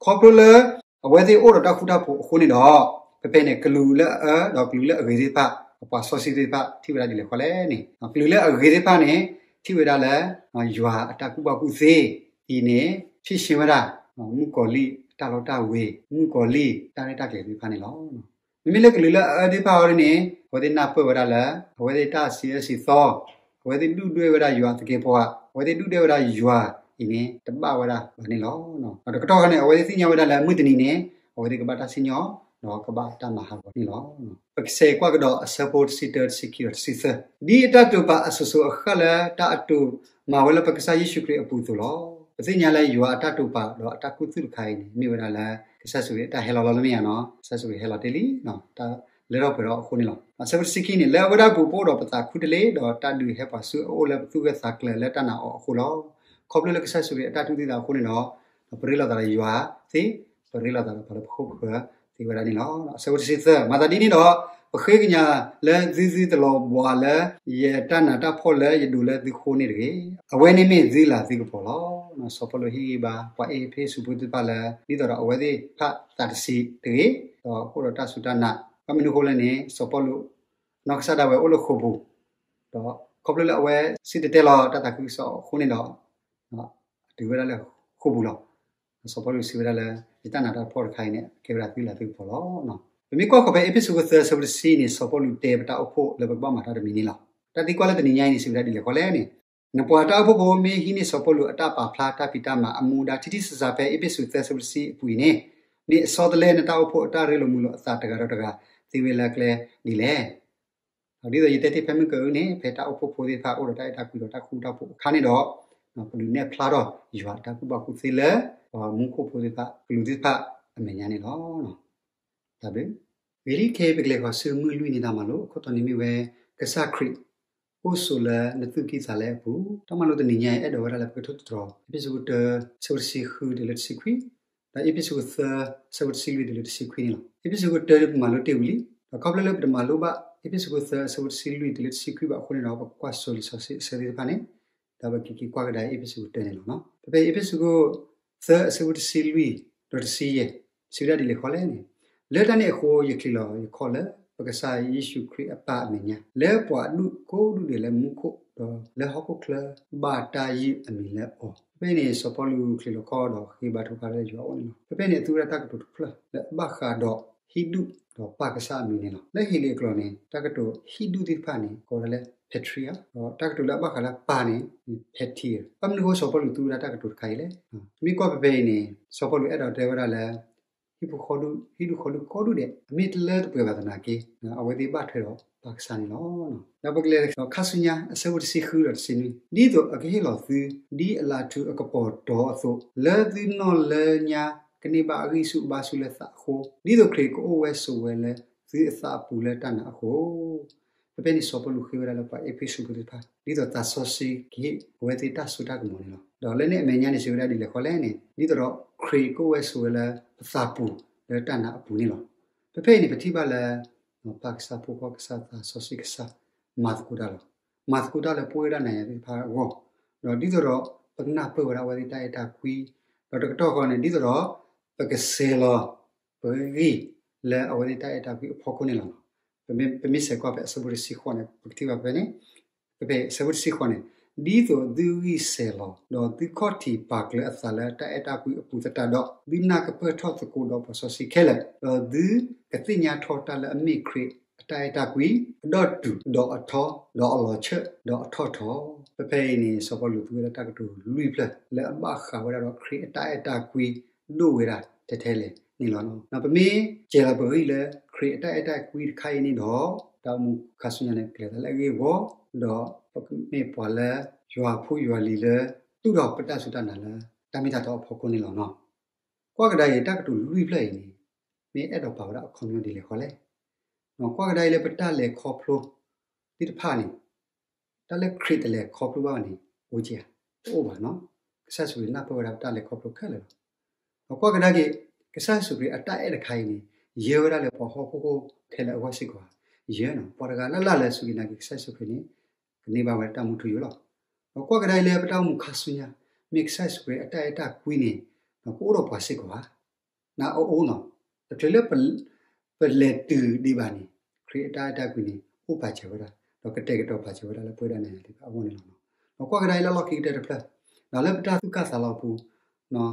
ခီဖျိလၢအဝဲသ့ၣ်အိၣ်ဒီးတၢ်ဃူတၢ်ဖိးအဃိန့ၣ်ဒီး ဖဲဖဲန့ၣ် ကလူးလၢအအၢ ဒီးကလူးလၢအဂ့ၤသ့ၣ်တဖၣ် ပှၤစီဆှံသ့ၣ်တဖၣ် ထံၣ်ဝဲဒၣ်ဒ်လဲၣ်ဃီလဲၣ်န့ၣ် ကလူးလၢအဂ့ၤသ့ၣ်တဖၣ်န့ၣ် ထံၣ်ဝဲဒၣ်လၢ ယွၤအတၢ်ကူၣ်ဘၣ်ကူၣ်သ့အံၤန့ၣ် ဖံးဆ့ဝဲဒၣ် မုၣ်ကီၤလံၢ်တၢ်လီတၢ်ဝ့ၤ, မုၣ်ကီၤလံၢ်တၢ်ရဲၣ်တၢ်ကျဲၤသ့ၣ်တဖၣ်န့ၣ်လီၤ. မ့မ့ၢ်လၢကလူးလၢအအၢသ့ၣ်တဖၣ်အံၤန့ၣ် အဝဲသ့ၣ်နၢ်ပၢၢ်ဝဲဒၣ်လၢ အဝဲသ့ၣ်တၢ်စံးအၢစံးသီ, အဝဲသ့ၣ်ဒုၣ်ဒွဲၣ်ဝဲဒၣ်ယွၤအသကဲးပဝး, အဝဲသ့ၣ်ဒုၣ်ဒွဲၣ်ဝဲဒၣ်ယွၤအံၤန့ၣ် တဘၣ်ဝဲဒၣ်ဘၣ်န့ၣ်လီၤ. ဒီးတကတီၢ်ခါန့ၣ် အဝဲသ့ၣ်သ့ၣ်ညါဝဲဒၣ်လၢမုၢ်တနံၤန့ၣ် အဝဲသ့ၣ်ကဘၣ်တၢ်စံၣ်ညီၣ် ဒီးကဘၣ်တၢ်မၤဟးဂီၤန့ၣ်လီၤ. ပကဆဲးကွၢ်ကဒီးအဆၢဖိတဆံတၢ တဆံခံဒီးတဆံသၢ, ဒ်အတၢ်တိာ်ပာ်အစိၤစိၤအဃၣ်လၢတၢ်အတိာ်မၤဝဲလၢပကစၢ်ယ့ၣ်ၡူးခရံာ်အပူၤအသိးလီၤ. ပသ့ၣ်ညါလၢယွၤအတၢ်တိာ်ပာ်ဒီးအတၢ်ခူသူၣ်တခါအံၤန့ၣ် မ့ၢ်ဝဲဒၣ်လၢ ကစၢ်ယ့ၣ်ၡူးခရံာ်အတၢ်ဟဲလီၤလီၤလၢမ့ၢ်ဧါနီၤ, ကစၢ်ယ့ၣ်ၡူးခရံာ်ဟဲလီၤတ့ၢ်လံ, တၢ်လၢထီၣ်ပှဲၤထီၣ်အဃိန့ၣ်လီၤ. အဆၢဖိတဆံခံန့ၣ် လၢအဝဲဒၣ်အပူၤပအိၣ်ဒီးပသးခူတလ့ၢ်, ဒီးတၢ်ဒုးဟဲပှၤဆူအအိၣ်လၢပသူၣ်ဂၢၢ်သးကျၢၤလၢတၢ်နာ်အီၤအဃိလီၤ. ခီဖျိလၢကစၢ်ယ့ၣ်ၡူးခရံာ်အတၢ်တူၢ်သံသးအဃိန့ၣ်ဒီး ပရ့လိာ်သးဒီးယွၤသ့, ပရ့လိာ်သးဒီးပှၤလၢပခိၣ်ပဃၢၤသ့ဝဲဒၣ်န့ၣ်လီၤ. အဆၢဖိတဆံသၢ, မၤသးဒ်န့ၣ်ဒီး ပဃ့ကညးလၢသုသုတလီၤဘှးလၢ ယတၢ်နးတၢ်ဖှီၣ်လၢယဒိးလၢသုဃိန့ၣ်တဂ့ၤ. အဝဲန့ၣ်မ့ၢ်သုလၤသုကပီၤလီၤ. စီၤပီလူးဟ့ၣ်ဂံၢ်ဘါ ပှၤအ့းဖ့းစူးဖိသ့ၣ်တဖၣ်လၢ ဒ်သိးဒီးအဝဲသ့ၣ်တဖၣ်သးတဆံးတဂ့ၤ, ဒီးအိၣ်ဒီးတၢ်စူၢ်တၢ်နာ်, ဘၣ်မနုၤအဃိလဲၣ်န့ၣ် စီၤပီလူး နီၢ်ကစၢ်ဒၣ်ဝဲအိၣ်လၢဃိာ်ပူၤ, ဒီးခီဖျိလၢအဝဲစံၣ်တဲၤတဲလီၤတၢ်သးခုကစီၣ်အဃိန့ၣ်ဒီး တုၤဝဲဒၣ်လၢဃိာ်ပူၤလီၤ. စီၤပီလူးစံးဝဲဒၣ်လၢ ယတၢ်နးတၢ်ဖှီၣ်တခါအံၤန့ၣ် ကဲဝဲဒၣ်သုလၤသုကပီၤလီၤ. ပမ့ၢ်ကွၢ်ဃီၤဖဲအ့းဖ့းစူးသၢဆၢဖိတဆံန့ၣ် စီၤပီလူးတဲပတၢ်အိၣ်ဖှိၣ်လၢပကဘၣ်မၤတၢ်တမံၤန့ၣ်လီၤ. တၢ်သံကွၢ်လၢတနံၤညါအံၤန့ၣ် စံးဝဲဒၣ်ဒ်လဲၣ်ဃီလဲၣ်န့ၣ်, နပှၤတၢ်အိၣ်ဖှိၣ်ဖိမ့ၢ်ဟံးန့ၢ်စီၤပီလူးအတၢ်ပာ်ဖျါတၢ်ဖံးတၢ်မၤအမူဒါ ထံထံဆးဆးဖဲအ့းဖ့းစူးသၢဆၢဖိတဆံအပူၤအံၤန့ၣ်, မ့ၢ်အဆီတလဲနတၢ်အိၣ်ဖှိၣ်အတၢ်ရ့လိာ်မုာ်လိာ်အသးတဂၤဒီးတဂၤသ့ဝဲလၢကျဲဒ်လဲၣ်. ဒ်သိးယတဲတ့ၢ်ဖဲမုၢ်ကၢအုၣ်န့ၣ် ဖဲတၢ်အိၣ်ဖှိၣ်ဖိသ့ၣ်တဖၣ်အိၣ်ဒီးတၢ်အဲၣ်တၢ်ကွံဒီးတၢ်ဃူတၢ်ဖိးအခါန့ၣ်ဒီး ပဒုးနဲၣ်ဖျါထီၣ်ယွၤအတၢ်ကူၣ်ဘၣ်ကူၣ်သ့လၢ ပှၤမူခိၣ်ဖိသ့ၣ်တဖၣ် ကလူးသ့ၣ်တဖၣ်အမဲာ်ညါန့ၣ်လီၤ. တၢ်ဘျုး. ဂ့ၤလံခဲအံၤ ပကလဲၤဃီၤဆူမုၢ်လွံၢ်နံၤတၢ်မၤလိ, အခိၣ်တီန့ၣ်မ့ၢ်ဝဲ ကစၢ်ခရံာ် အိၣ်ဆိးလၢနသူၣ်ကံၢ်သးလဲအပူၤ. တၢ်မၤလိတနံၤညါအံၤ အဲၣ်ဒိးဝဲဒၣ်လၢပကထိၣ်သတြီၤ အ့းဖ့းစူးခိၣ်တၢ အဆၢဖိတဆံဃုတုၤလၢတဆံခွံ, ဒီးအ့းဖ့းစူးခိၣ်သၢ အဆၢဖိတဆံလွံၢ်တုၤလၢတဆံခွံန့ၣ်လီၤ. အ့းဖ့းစူးခိၣ်တၢန့ၣ် ပမၤလိတ့ၢ်ဝံၤလံ, ဒီးခီဖျိလၢပတမၤလိဘၣ် အ့းဖ့းစူးခိၣ်သၢ အဆၢဖိတဆံလွံၢ်တုၤလၢတဆံခွံဘၣ်အဃိန့ၣ်ဒီး ပကကွၢ်စိလံာ်စီဆှံအဆၢသ့ၣ်တဖၣ်န့ၣ်, ဒီးပကက့ၤကွၢ်ကဒါအ့းဖ့းစူးခိၣ်တၢန့ၣ်လီၤ. ဖဲဖဲအ့းဖ့းစူးခိၣ်သၢ အဆၢဖိတဆံလွံၢ် ဒီးတဆံယဲၢ်, စံးဝဲဒၣ်ဒ်လဲၣ်ဃီလဲၣ်န့ၣ်, လၢတၢ်န့ၣ်အဃိ ယချံးလီၤယခီၣ်လၢ ပကစၢ်ယ့ၣ်ၡူးခရံာ်အပၢ်အမဲာ်ညါ, လၢပှၤဒူၣ်ကိးဒူၣ်ဒဲးလၢမူခိၣ်, ဒီးလၢဟီၣ်ခိၣ်ချၢ ဘၣ်တၢ်ယုၢ်အမံၤလၢအီၤ. ဖဲဖဲန့ၣ် စီၤပီလူးချံးလီၤခီၣ်ဒီးဃ့ဘါထုကဖၣ်လၢယွၤအအိၣ်န့ၣ်လီၤ. ဖဲဖဲန့ၣ် အသူဝဲဒၣ်တၢ်ကတိၤတဖျၢၣ် လၢအဘၣ်ဃးဒီးဟံၣ်ဒူၣ်ဒီးပၢ်ကစၢ်အမံၤန့ၣ်လီၤ. လၢဟ့လ့ၣ်အကျိာ်န့ၣ် တၢ်ကတိၤဟံၣ်ဒူၣ်သ့ၣ်တဖၣ်န့ၣ် ကိးဝဲဒၣ်လၢ patriarch, ဒီးတၢ်ကတိၤလၢအဘၣ်ဃးလၢပၢ်န့ၣ် pater. ဘၣ်မနုၤအဃိ စီၤပီလူးသူဝဲဒၣ်တၢ်ကတိၤတခါအံၤလဲၣ်. မ့ၢ်ကွၢ်ဖဲဖဲအံၤန့ၣ် စီၤပီလူးအဲၣ်ဒိးတဲဝဲဒၣ်လၢ ဟံၣ်ဖိဃီဒူၣ်, ဟံၣ်ဒူၣ်ဃီဒူၣ်ကိးဒူၣ်ဒဲး အမ့ၢ်တလၢတပှဲၤဘၣ်သနာ်က့ အဝဲသ့ၣ်ဘၣ်ထွဲဒီးပၢ်ကစၢ်န့ၣ်လီၤ. ဒီးပကလဲၤဒီးခါဆူညါ အဆၢဖိတဆံဃုဒီးတဆံနွံ, ဒ်သိးအကဟ့ၣ်လီၤသု ဒ်အလၤထူအကပီၤတီၤအသိး, လၢသုနီၢ်လၢညါကန့ၢ်ဘၣ်အဂံၢ်ဆူၣ်အဘါဆူၣ်လၢသးအဃိ, ဒ်သိးခရံာ်ကအိၣ်ဝဲဆိးဝဲလၢသုအသးအပူၤလၢတၢ်နာ်အဃိ. ဖဲဖဲန့ၣ် စီၤပီလူးဃ့ဝဲဒၣ်လၢပှၤအ့းဖ့းစူးဖိသ့ၣ်တဖၣ် ဒ်သိးသးစီဆှံကဟ့ၣ်အဝဲသ့ၣ်တၢ်စိတၢ်ကမီၤန့ၣ်လီၤ. ဒီးလၢန့ၣ်အမဲာ်ညါန့ၣ် စံးဝဲဒၣ်ဒ်လဲၣ်ဃီလဲၣ်န့ၣ်, ဒ်သိးဒီးခရံာ်ကအိၣ်ဝဲဆိးဝဲလၢပသးပူၤ လၢတၢ်နာ်အပူၤန့ၣ်လီၤ. ဖဲဖဲအံၤန့ၣ် ပထံၣ်ဘၣ်လၢ ပၢ်ကစၢ် ဖိခွါကစၢ် သးစီဆှံကစၢ် မၤသကိးတၢ်လီၤ. မၤသကိးတၢ်လၢပဝဲဒၣ်နၤယၤသ့ၣ်တဖၣ်အဂီၢ်, ဒီးဒ်သိးဒီး ပကနၢ်ပၢၢ်ဝဲဒၣ်အဝဲသ့ၣ်တၢ်အဲၣ်တၢ်ကွံ, ဒီးတကတီၢ်ဃီန့ၣ် ဒ်သိးဒီး ပကစဲးလီၤ ပဂံၢ်လၢအဝဲသ့ၣ်တၢ်အဲၣ်တၢ်ကွံအဖီခိၣ်န့ၣ်လီၤ. ပမ့ၢ်, ပမ့ၢ်ဆဲးကွၢ်ဖဲအဆၢဖိတဆံဃိးန့ၣ် ပကထံၣ်ဘၣ်ဖဲန့ၣ်, ဖဲဖဲအဆၢဖိတဆံဃိးန့ၣ်, ဒ်သိးသုဂံၢ်စဲးလီၤ, ဒီးသုခီၣ်ထံးပာ်ကျၢၤအသးလၢတၢ်အဲၣ်တၢ်ကွံအပူၤသတးဒီး, သုနၢ်ကပၢၢ်ထီၣ်သကိးဒီးပှၤစီဆှံခဲလၢာ်, ဒီးသုကသ့ၣ်ညါထီၣ်တၢ်လၢအမ့ၢ်ခရံာ်အတၢ်အဲၣ်တၢ်ကွံ, အဒီတူာ်, ဒီးအထီ, ဒီးအလီၤဆၢ, ဒီးအထီၣ်ထီ. ဖဲဖဲအံၤန့ၣ် စီၤပီလူးသူဝဲဒၣ်တၢ်ကတိၤလွံၢ်ဖျၢၣ် လၢအဘၣ်ဃးဝဲဒၣ်ဒီးခရံာ်အတၢ်အဲၣ်တၢ်ကွံ ဒိၣ်ဝဲဒၣ်ထဲထဲလဲၣ်န့ၣ်လီၤ. ပမ့ၢ်စဲးလီၤပဂံၢ်လၢခရံာ်အတၢ်အဲၣ်တၢ်ကွံတခါအံၤန့ၣ်ဒီး, တၢ်အိၣ်မူခါဆူညါန့ၣ် ကလဲၤသးလၢအဂ့ၢ်အဂီၢ်, ဒီးပကမ့ၢ်ပှၤလၢယွၤဖိယွၤလံၤလၢ တူၢ်ထီၣ်ပတၢ်စူၢ်တၢ်နာ်လၢ တၢ်မ့ၢ်တၢ်တီအဖီခိၣ်န့ၣ်လီၤ. ကွၢ်ကဒါအံၤ တၢ်ကတိၤလွံၢ်ဖျၢၣ်အံၤန့ၣ် မ့ၢ်အဲၣ်ဒိးပာ်ဝဲဒၣ်အခီပညီဒ်လဲၣ်ဃီလဲၣ်. ကွၢ်ကဒါအံၤလၢပတၢ်လဲၤခီဖျိသ့ၣ်တဖၣ်န့ၣ်, တၢ်လၢခရံာ်တလဲၤခီဖျိဘၣ်ဘၣ်န့ၣ် အိၣ်က့ဧါ, တအိၣ်ဘၣ်နီၤ. ကစၢ်ယ့ၣ်ၡူးခရံာ်နၢ်ပၢၢ်ဝဲဒၣ်ပတၢ်လဲၤခီဖျိခဲလၢာ်လီၤ. ဒီးကွၢ်ကဒါက့ၤ ကစၢ်ယ့ၣ်ၡူးခရံာ်အတၢ်အဲၣ်တခါအံၤန့ၣ် ယၢဝဲဒၣ်လၢပှၤဟီၣ်ခိၣ်ဖိခဲလၢာ်အဂီၢ်စ့ၢ်ကီးဧါ, ယၢနီၤ. ပှၤတဂၤလၢ်လၢ်လၢစူၢ်က့ၤနာ်က့ၤကစၢ်ယ့ၣ်ၡူးခရံာ်န့ၣ် ကန့ၢ်ဘၣ်ဝဲတၢ်မူထူယိာ်လီၤ. ဒီးကွၢ်ကဒါအံၤလၢပတၢ်အိၣ်မူခါဆူညါ မ့ၢ်ကစၢ်ယ့ၣ်ၡူးခရံာ်အတၢ်အဲၣ်တၢ်ကွံန့ၣ် ကအိၣ်ဒီးပှၤစ့ၢ်ကီးဧါ. နအိၣ်နီၤ, တချုးလၢပလဲၤတုၤဒံးဘၣ်န့ၣ် ခရံာ်အတၢ်အဲၣ်တၢ်ကွံန့ၣ် အိၣ်ပာ်စၢၤဝဲဒၣ်, ဒီးကတဲာ်ကတီၤပာ်စၢၤဝဲဒၣ်လၢပဝဲဒၣ်နၤယၤသ့ၣ်တဖၣ်အဂီၢ်န့ၣ်လီၤ. ဒီးကွၢ်ကဒါအံၤလၢလီၢ်ခံကတၢၢ်တဖျၢၣ်, ဒီးလၢပတၢ်သူၣ်ကံၢ်သးလဲအပူၤ,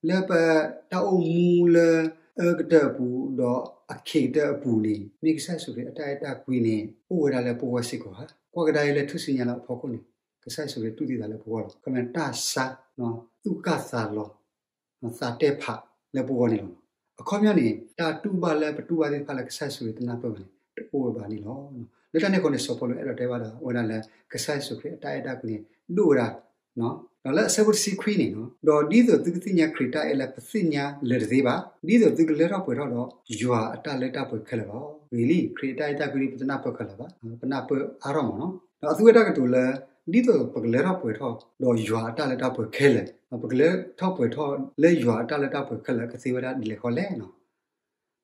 လၢပတၢ်အိၣ်မူလၢအအၢကတၢၢ်အပူၤ ဒီးအခ့ကတၢၢ်အပူၤန့ၣ် မ့ၢ်ကစၢ်ယ့ၣ်ၡူးခရံာ်အတၢ်အဲၣ်တၢ်ကွံန့ၣ် အိၣ်ဝဲဒၣ်လၢပဂီၢ်စ့ၢ်ကီးဧါ. ကွၢ်ကဒါအံၤလၢထူၣ်စုညါလၢအဖီခိၣ်န့ၣ် ကစၢ်ယ့ၣ်ၡူးခရံာ်တူၢ်သံသးလၢပဂီၢ်လီၤ. ခီပညီတၢ်ဆါ, သူၣ်ကံၢ်သးလဲ သးတဲဖးလၢပဂီၢ်န့ၣ်လီၤ. အခီပညီန့ၣ် တၢ်တူၢ်ဘၣ်လၢပတူၢ်ဘၣ်သ့ၣ်တဖၣ်လၢကစၢ်ယ့ၣ်ၡူးခရံာ်တနၢ်ပၢၢ်ဘၣ်န့ၣ် တအိၣ်ဝဲဘၣ်န့ၣ်လီၤ. လၢတၢ်န့ၣ်အဃိန့ၣ် စီၤပီလူးအဲၣ်ဒိးတဲဘၣ်ဒီးဝဲဒၣ်လၢ ကစၢ်ယ့ၣ်ၡူးခရံာ်အတၢ်အဲၣ်တၢ်ကွံန့ၣ် ဒိၣ်ဝဲဒၣ်, ဒီးလၢအဆၢဖိတဆံခွံန့ၣ်, ဒီးဒ်သိးသုကသ့ၣ်ညါခရံာ်တၢ်အဲၣ်လၢပသ့ၣ်ညါလၢၤတသ့ဘၣ်, ဒ်သိးသုကလၢထီၣ်ပှဲၤထီၣ်ဒီးယွၤအတၢ်လၢတၢ်ပှဲၤခဲလၢာ်လီၤ. ဂ့ၤလံ, ခရံာ်အတၢ်အဲၣ်တၢ်ကွံဒ်ပတနၢ်ပၢၢ်ခဲလၢာ်ဘၣ်, ပနၢ်ပၢၢ်အါထီၣ်မးနီၤ. ဒီးအသူဝဲတၢ်ကတိၤလၢ ဒ်သိးပကလၢထီၣ်ပှဲၤထီၣ်ဒီးယွၤအတၢ်လၢတၢ်ပှဲၤခဲလၢာ်, ပကလၢထီၣ်ပှဲၤထီၣ်လၢယွၤအတၢ်လၢတၢ်ပှဲၤခဲလၢာ် ကသ့ဝဲဒၣ်ဒ်လဲၣ်ဃီလဲၣ်နီၤ.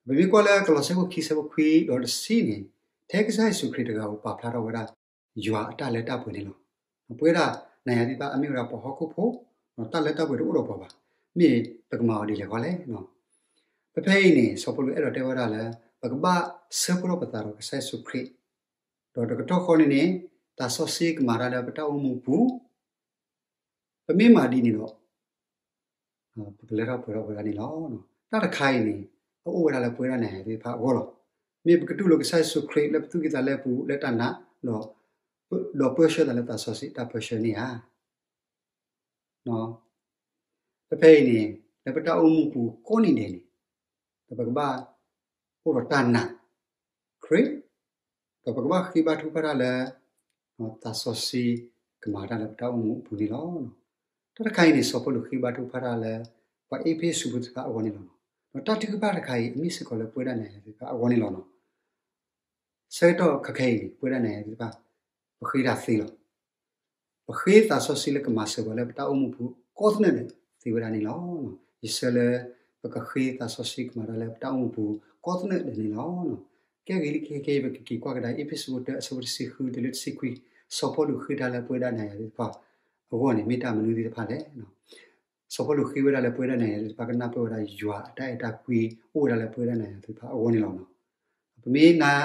ပမ့ၢ်ကွၢ်လၢကလီးစဲ အဆၢဖိခံ အဆၢဖိခွံဒီးတဆံန့ၣ်, ထဲကစၢ်ယ့ၣ်ၡူးခရံာ်တဂၤဧိၤ ပာ်ဖျါထီၣ်ဝဲဒၣ် ယွၤအတၢ်လၢတၢ်ပှဲၤန့ၣ်လီၤ. ပဝဲဒၣ်နၤယၤသ့ၣ်တဖၣ်အမ့ၢ်ဝဲဒၣ်ပှၤဟီၣ်ခိၣ်ဖိ, တၢ်လၢတၢ်ပှဲၤတအိၣ်ဒီးပှၤဘၣ်. မ့ၢ်ပကမၤအီၤဒ်လဲၣ်ဃီလဲၣ်. ဖဲဖဲအံၤန့ၣ် စီၤပီလူးအဲၣ်ဒိးတဲဝဲဒၣ်လၢ ပကဘၣ်ဆၢဖိထီၣ်ပသးဒီးကစၢ်ယ့ၣ်ၡူးခရံာ်, ဒီးတကတီၢ်ဃီန့ၣ်န့ၣ် သးစီဆှံကမၤတၢ်လၢပတၢ်အိၣ်မူပူၤ, ပမ့ၢ်မၤဒ်န့ၣ်ဒီး ပကလၢထီၣ်ပှဲၤထီၣ်ဝဲဒၣ်န့ၣ်လီၤ. တၢ်တခါအံၤန့ၣ် အအိၣ်ဝဲဒၣ်လၢပဝဲဒၣ်နၤယၤသ့ၣ်တဖၣ်အဂီၢ်လီၤ. မ့ၢ်ပကတူၢ်လိာ်ကစၢ်ယ့ၣ်ၡူးခရံာ်လၢပသူၣ်ကံၢ်သးလဲပူၤလၢတၢ်နာ်, ဒီးပၢဆှၢသးလၢသးစီဆှံတၢ်ပၢဆှၢန့ၣ်ဧါ. ဖဲဖဲအံၤန့ၣ် လၢပတၢ်အိၣ်မူပူၤကိးနံၤဒဲးန့ၣ် ဒီးပကဘၣ်အိၣ်ဒီးတၢ်နာ်ခရံာ်, ဒီးပကဘၣ်ဃ့ဘါထုကဖၣ်တၢ်လၢ သးစီဆှံကမၤတၢ်လၢပတၢ်အိၣ်မူအပူၤန့ၣ်လီၤ. တၢ်တခါအံၤန့ၣ် စီၤပီလူးဃ့ဘါထုကဖၣ်တၢ်လၢ ပှၤအ့းဖ့းစူးဖိသ့ၣ်တဖၣ်အဂီၢ်န့ၣ်လီၤ. ဒီးတၢ်ထုကဖၣ်တခါအံၤ အမ့ၢ်စ့ၢ်ကီးလၢပဝဲဒၣ်နၤယၤသ့ၣ်တဖၣ်အဂီၢ်န့ၣ်လီၤ. ဆၢကတီၢ်ခဲအံၤန့ၣ် ပဝဲဒၣ်နၤယၤသ့ၣ်တဖၣ် ပဃ့တၢ်သ့လီၤ. ပဃ့သးစီဆှံလၢကမၤစၢၤပှၤလၢပတၢ်အိၣ်မူပူၤကိးသနၢၣ်ဒဲးသ့ဝဲဒၣ်န့ၣ်လီၤ. ယဆၢလၢ ပကဃ့သးစီဆှံကမၤတၢ်လၢပတၢ်အိၣ်မူပူၤကိးသနၢၣ်ဒဲးန့ၣ်လီၤ. ကဲဂ့ၤလံခဲအံၤ ပကက့ၤကွၢ်ကဒါ အ့းဖ့းစူးခိၣ်တၢ အဆၢဖိတဆံဃုတုၤလၢတဆံခွံ, စီၤပီလူးဃ့တၢ်လၢပဝဲဒၣ်နၤယၤသ့ၣ်တဖၣ်အဂီၢ်န့ၣ် မ့ၢ်တၢ်မနုၤသ့ၣ်တဖၣ်လဲၣ်. စီၤပီလူးဃ့ဝဲဒၣ်လၢပဝဲဒၣ်နၤယၤသ့ၣ်တဖၣ် ကနၢ်ပၢၢ်ဝဲဒၣ်ယွၤအတၢ်အဲၣ်တၢ်ကွံအိၣ်ဝဲဒၣ်လၢပဝဲဒၣ်နၤယၤသ့ၣ်တဖၣ်အဂီၢ်န့ၣ်လီၤ. ပမ့ၢ်နာ်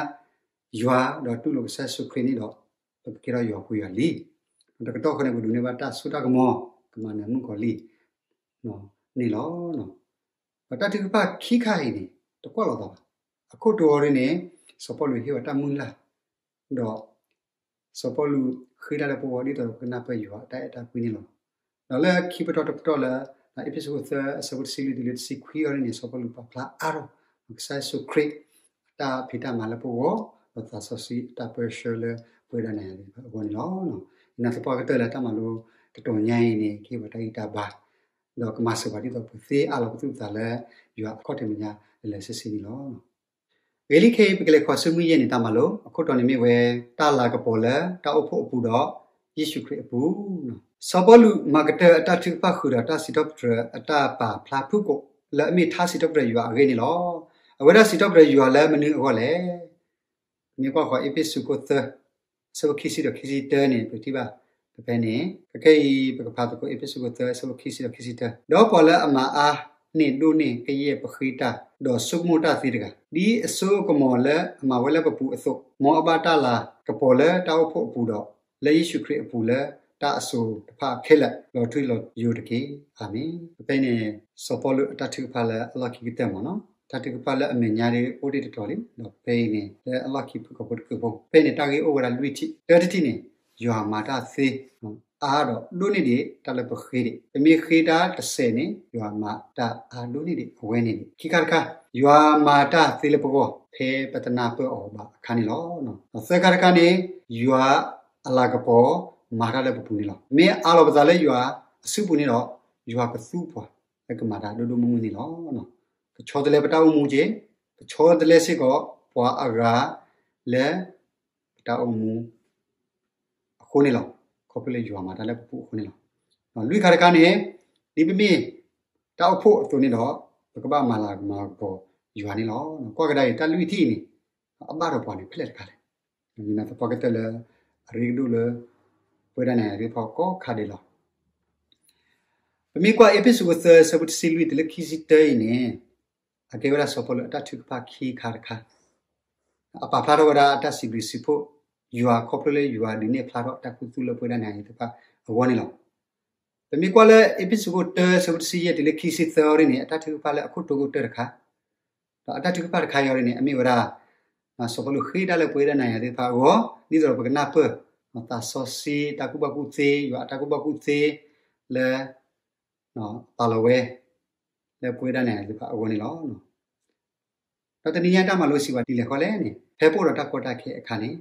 ယွၤဒီးတူၢ်လိာ်ကစၢ်ယ့ၣ်ၡူးခရံာ်န့ၣ်ဒီး ပကကဲထီၣ်ယွၤဖိယွၤလံၤ. တကတီၢ်ဃီန့ၣ် ပဒိးန့ၢ်ဘၣ်တၢ်စိတၢ်ကမီၤ, ကမၤနၢၤမုၣ်ကီၤလံၢ်န့ၣ်လီၤ. ဒီးတၢ်ထုကဖၣ်ခံခါအံၤန့ၣ် တကွၢ်လိာ်သးဘၣ်. အခိၣ်တီအံၤန့ၣ် စီၤပီလူးဟ့ၣ်ဝဲတၢ်မုၢ်လၢ်, ဒီး စီၤပီလူးဃ့တၢ်လၢပဂီၢ် ဒ်သိးဒီးပကနၢ်ပၢၢ်ယွၤအတၢ်အဲၣ်တၢ်ကွံန့ၣ်လီၤ. ဒီးလၢခံပတီၢ်တပတီၢ်လၢ အ့းဖ့းစူးခိၣ်သၢ အဆၢဖိတဆံလွံၢ်တုၤလၢတဆံခွံအံၤန့ၣ် စီၤပီလူးပာ်ဖျါအါထီၣ် ကစၢ်ယ့ၣ်ၡူးခရံာ်အတၢ်ဖံးတၢ်မၤလၢပဂီၢ်, ဒီးသးစီဆှံအတၢ်ပၢဆှၢလၢပဝဲဒၣ်နၤယၤသ့ၣ်တဖၣ်အဂီၢ်န့ၣ်လီၤ. ယနာ်သပှၢ်ကတၢၢ်လၢတၢ်မၤလိတတီၤညါအံၤန့ၣ် ကဟ့ၣ်ပှၤတၢ်ဂံၢ်တၢ်ဘါ, ဒီးကမၤစၢၤပှၤဒ်သိးပသ့အးလီၤပသူၣ်ပသးလၢ ယွၤအခီၣ်ထံးမဲာ်ညါလၢာ်လၢာ်ဆ့ဆ့န့ၣ်လီၤ. ဂ့ၤလံခဲအံၤ ပကလဲၤဃီၤဆူမုၢ်ယဲၢ်နံၤတၢ်မၤလိ, အခိၣ်တီန့ၣ်မ့ၢ်ဝဲ တၢ်လၤကပီၤလၢတၢ်အိၣ်ဖှိၣ်အပူၤဒီး ယ့ၣ်ၡူးခရံာ်အပူၤ. စီၤပီလူးမၤကတၢၢ်အတၢ်ထုကဖၣ်ဃုာ်ဒီးတၢ်စံးထီၣ်ပတြၢၤအတၢ်ပာ်ဖျါဖုၣ်ကိာ် လၢအမ့ၢ်ထါစံးထီၣ်ပတြၢၤယွၤအဂ့ၢ်န့ၣ်လီၤ. အဝဲဒၣ်စံးထီၣ်ပတြၢၤယွၤလၢမနုၤအဂီၢ်လဲၣ်. မ့ၢ်ကွၢ်ဃီၤအ့းဖ့းစူးခိၣ်သၢ အဆၢဖိခံဆံဒီးခံဆံတၢန့ၣ် ပထံၣ်ဘၣ်ဖဲန့ၣ်, ခဲအံၤ ပကဖးသကိးအ့းဖ့းစူးခိၣ်သၢ အဆၢဖိခံဆံဒီးခံဆံတၢ, ဒီးပှၤလၢအမၤအါန့ၢ်ဒိၣ်န့ၢ်ကယဲၢ်ပဃ့တၢ်, ဒီးဆိကမိၣ်တၢ်သ့တဂၤ, ဒ်အစိအကမီၤလၢအမၤဝဲလၢပပူၤအသိး, မ်အဘၣ်တၢ်လၤကပီၤလၢတၢ်အိၣ်ဖှိၣ်အပူၤဒီး လၢယ့ၣ်ၡူးခရံာ်အပူၤလၢတၢ်အစိၤတဖၣ်ခဲလၢာ် လီၤထွံလီၤယိာ်တက့ၢ်. အၤမ့ၣ်. ဖဲန့ၣ် စီၤပီလူးအတၢ်ထုကဖၣ်လၢအလီၢ်ခံကတၢၢ်မ့ၢ်နီၤ, တၢ်ထုကဖၣ်လၢအမဲာ်ညါဒ်အိၣ်ဒံးတတီၤလံ, ဒီးဖဲအံၤန့ၣ် လၢအလီၢ်ခံဖုၣ်ကိာ်ဖိတကုာ်ဖိ, ဖဲအံၤန့ၣ် တၢ်ဂ့ၢ်အိၣ်ဝဲဒၣ်လွံၢ်ထံၣ်, တၢတထံၣ်န့ၣ် ယွၤမၤတၢ်သ့ အါဒီးဒိၣ်န့ၢ်ဒံးတၢ်လၢပဃ့ဒံး, ပမ့ၢ်ဃ့တၢ်တစဲးန့ၣ် ယွၤမၤတၢ်အါဒိၣ်န့ၢ်ဒံးအဝဲန့ၣ်န့ၣ်, ခံခါတခါ ယွၤမၤတၢ်သ့လၢပဂီၢ် ဖဲပတနၢ်ပၢၢ်အီၤဘၣ်အခါန့ၣ်လီၤ. သၢခါတခါန့ၣ် ယွၤအလၤကပီၤမၤတၢ်လၢပပူၤန့ၣ်လီၤ. မ့ၢ်အးလီၤပသးလၢယွၤအစုပူၤန့ၣ်ဒီး ယွၤကသူပှၤလၢကမၤတၢ်ဒိၣ်ဒိၣ်မုၢ်မုၢ်န့ၣ်လီၤ. ကဆီတလဲပတၢ်အိၣ်မူက့ၤ, ကဆီတလဲစ့ၢ်ကီးပှၤအဂၤလၢ ပတၢ်အိၣ်မူအဃိန့ၣ်လီၤ. ခီဖျိလၢယွၤမၤတၢ်လၢပပူၤအဃိန့ၣ်လီၤ. လွံၢ်ခါတခါန့ၣ် ဒ်ပမ့ၢ်တၢ်အိၣ်ဖှိၣ်အသိးန့ၣ်ဒီး ပကဘၣ်မၤလၤကပီၤယွၤန့ၣ်လီၤ. ကွၢ်ကဒါအံၤ တၢ်လွံၢ်ထံၣ်အံၤန့ၣ် အဘၣ်ဒီးပှၤန့ၣ်ဖဲလဲၣ်တခါလဲၣ်. ယနာ်သပှၢ်ကတၢၢ်လၢ အရ့ကဒိၣ်လၢ ပဝဲဒၣ်နၤယၤသ့ၣ်တဖၣ်ကိးခါဒဲးလီၤ. ပမ့ၢ်ကွၢ်အ့းဖ့းစူးခိၣ်သၢ အဆၢဖိတဆံလွံၢ်တုၤလၢခံဆံတၢအံၤန့ၣ် အကဲဝဲဒၣ်စီၤပီလူးအတၢ်ထုကဖၣ်ခံခါတခါ, အပာ်ဖျါထီၣ်ဝဲဒၣ်အတၢ်စံးဘျုးစံးဖှိၣ်ယွၤခီဖျိလၢယွၤဒုးနဲၣ်ဖျါထီၣ်တၢ်ခူသူၣ်လၢပဝဲဒၣ်နၤယၤသ့ၣ်တဖၣ်အဂီၢ်န့ၣ်လီၤ. ပမ့ၢ်ကွၢ်လၢအ့းဖ့းစူးခိၣ်တၢ အဆၢဖိတဆံယဲၢ်တုၤလၢခံဆံသၢအံၤန့ၣ် အတၢ်ထုကဖၣ်လၢအခိၣ်တီခိၣ်တၢတခါ, ဒီးအတၢ်ထုကဖၣ်တခါအံၤန့ၣ် အမ့ၢ်ဝဲဒၣ် စီၤပီလူးဃ့တၢ်လၢပဝဲဒၣ်နၤယၤသ့ၣ်တဖၣ်အဂီၢ် ဒ်သိးဒီးပကနၢ်ပၢၢ် သးစီဆှံတၢ်ကူၣ်ဘၣ်ကူၣ်သ့ ယွၤအတၢ်ကူၣ်ဘၣ်ကူၣ်သ့လၢ ပာ်လီၤဝဲ လၢပဝဲဒၣ်နၤယၤသ့ၣ်တဖၣ်အဂီၢ်န့ၣ်လီၤ. ဒီးတနံၤညါတၢ်မၤလိစံးဘၣ်ဒ်လဲၣ်ဃီလဲၣ်န့ၣ် ဖဲပအိၣ်ဒီးတၢ်ကီတၢ်ခဲအခါန့ၣ်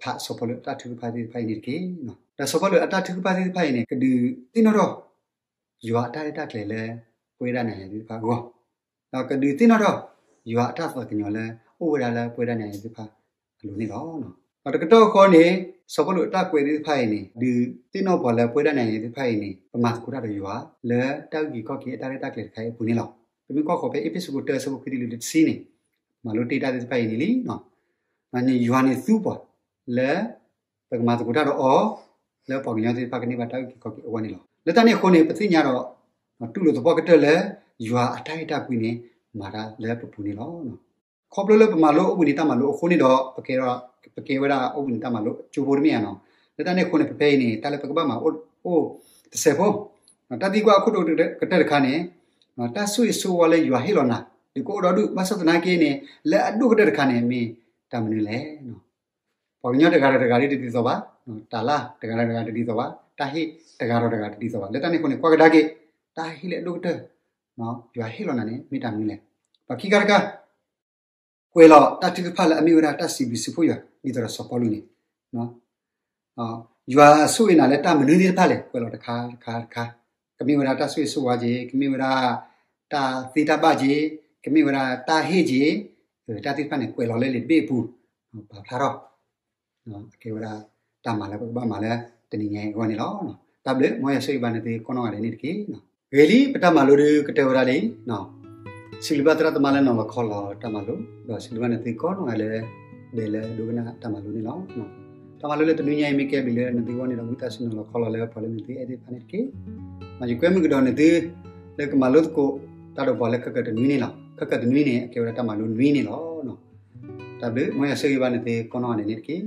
ဖးစီၤပီလူးအတၢ်ထုကဖၣ်သ့ၣ်တဖၣ်အံၤန့ၣ်တက့ၢ်. ဒီးစီၤပီလူးအတၢ်ထုကဖၣ်သ့ၣ်တဖၣ်အံၤန့ၣ် ကဒုးသ့ၣ်နီၣ်ထီၣ် ယွၤအတၢ်ရဲၣ်တၢ်ကျဲၤလၢ ပဝဲဒၣ်နၤယၤသ့ၣ်တဖၣ်အဂီၢ်, ဒီးကဒုးသ့ၣ်နီၣ်ထီၣ် ယွၤအတၢ်သးကညီၤလၢ အိၣ်ဝဲဒၣ်လၢပဝဲဒၣ်နၤယၤသ့ၣ်တဖၣ်အလိၤန့ၣ်လီၤ. ဒီးတကတီၢ်ဃီန့ၣ် စီၤပီလူးအတၢ်ကွဲးသ့ၣ်တဖၣ်အံၤန့ၣ် ဒုးသ့ၣ်နီၣ်ပှၤလၢပဝဲဒၣ်နၤယၤသ့ၣ်တဖၣ်အံၤန့ၣ် ပမၤသကိးတၢ်ဒီးယွၤ လၢတၢ်အုၣ်က့ၤခီၣ်က့ၤအတၢ်ရဲၣ်တၢ်ကျဲၤတခါအံၤအပူၤန့ၣ်လီၤ. ပမ့ၢ်ကွၢ်ဃီၤဖဲအ့းဖ့းစူးခိၣ်တၢ အဆၢဖိခွံတုၤလၢတဆံန့ၣ် မၤလိတ့ၢ်တၢ်သ့ၣ်တဖၣ်အံၤန့ၣ်လံ. ယွၤန့ၣ်သူပှၤလၢ ပကမၤသကိးတၢ်ဒီးအီၤ လၢပှၤကညီသ့ၣ်တဖၣ်ကန့ၢ်ဘၣ်တၢ်အုၣ်က့ၤခီၣ်က့ၤအဂီၢ်န့ၣ်လီၤ. လၢတၢ်န့ၣ်အဃိန့ၣ် ပသ့ၣ်ညါဒီး တူၢ်လိာ်သပှၢ်ကတၢၢ်လၢ ယွၤအတၢ်အဲၣ်တၢ်ကွံန့ၣ် မၤတၢ်လၢပပူၤန့ၣ်လီၤ. ခီဖျိလၢပမၤလိအိၣ်ဘှံးနံၤတၢ်မၤလိအဃိန့ၣ်ဒီး ပကဲ ပကဲဝဲဒၣ်အိၣ်ဘှံးနံၤတၢ်မၤလိအကၠိဖိတမ့ၢ်ဧါနီၤ. လၢတၢ်န့ၣ်အဃိန့ၣ် ပဖဲအံၤန့ၣ် တၢ်လၢပကဘၣ်မၤအိၣ်တစဲးဖိ တၢ်သံကွၢ်အခိၣ်တီကတၢၢ်တခါန့ၣ် တၢ်ဆိၣ်ဂ့ၤဆိၣ်ဝါလၢယွၤဟ့ၣ်လီၤနၤ ဒုးကအိၣ်ဒီဒူၣ် ဘၣ်ဆၣ်သနာ်က့န့ၣ် လၢအဒိၣ်ကတၢၢ်တခါန့ၣ် မ့ၢ်တၢ်မနုၤလဲၣ်. ပှၤကညီတဂၤဒီးတဂၤဒ်တဒ်သိးဘၣ်, တၢ်လၢ်တဂၤဒီးတဂၤတဒ်သိးဘၣ်, တၢ်ဟ့ၣ်တဂၤဒီးတဂၤတဒ်သိးဘၣ်. လၢတၢ်န့ၣ်အဃိန့ၣ် ကွၢ်ကဒါက့ၤ တၢ်ဟ့ၣ်လၢအဒိၣ်ကတၢၢ် ယွၤဟ့ၣ်လီၤနၤန့ၣ် မ့ၢ်တၢ်မနုၤလဲၣ်. ဒီးခံခါတခါ ကွဲးလီၤတၢ်ထုကဖၣ်လၢအမ့ၢ်ဝဲဒၣ်တၢ်စံးဘျုးစံးဖှိၣ်ယွၤ ဒ်သိးဒီးစီၤပီလူးန့ၣ် ယွၤဆိၣ်ဂ့ၤနၤလၢတၢ်မနုၤသ့ၣ်တဖၣ်လဲၣ် ကွဲးလီၤတခါတခါတခါ, ကမ့ၢ်ဝဲဒၣ်တၢ်ဆိၣ်ဂ့ၤဆိၣ်ဝါက့ၤ, ကမ့ၢ်ဝဲဒၣ် တၢ်သ့တၢ်ဘၣ်က့ၤ, ကမ့ၢ်ဝဲဒၣ်တၢ်ဟ့ၣ်က့ၤ တၢ်သ့ၣ်တဖၣ်န့ၣ် ကွဲးလီၤလၢလံာ်တဘ့ၣ်အပူၤ ပာ်ဖျါထီၣ် ကဲဝဲဒၣ်တၢ်မၤလၢပကဘၣ်မၤလၢတနံၤညါအံၤအဂီၢ်န့ၣ်လီၤ. တၢ်ဘျုး မ်ယွၤဆိၣ်ဂ့ၤဘၣ်နသုကိးနီၢ်ဂၤဒဲးန့ၣ်တက့ၢ်. ဂ့ၤလံ ပတၢ်မၤလိဒုးကတၢၢ်ဝဲဒၣ်လံ စံးဘျုးဘၣ်သရၣ်သမါလၢနီၤလီၤခီလီၤတၢ်မၤလိ ဒီးစံးဘျုးဘၣ်နသုကိးနီၢ်ဂၤဒဲးလၢ ဒဲလၢဒိကနၣ်တၢ်မၤလိန့ၣ်လီၤ. တၢ်မၤလိလၢတနွံညါအံၤမ့ၢ်ကဲဘျုးလၢနသုဂီၢ်န့ၣ်ဒီး ဝံသးစူၤနီၤလီၤခီလီၤလၢပှၤလၢနသုအဲၣ်သ့ၣ်တဖၣ်န့ၣ်တက့ၢ်. မ်ယကွဲမုာ်ကဒီးနသု လၢကမၤလိသကိးတၢ်ဒိးပှၤလၢခဲကၢၢ်တနွံန့ၣ်လီၤ. ခဲကၢၢ်တနွံန့ၣ် အကဲဝဲဒၣ်တၢ်မၤလိနွံန့ၣ်လီၤ. တၢ်ဘျုး မ်ယွၤဆိၣ်ဂ့ၤဘၣ်နသုကိးနီၢ်ဂၤဒဲးန့ၣ်တက့ၢ်.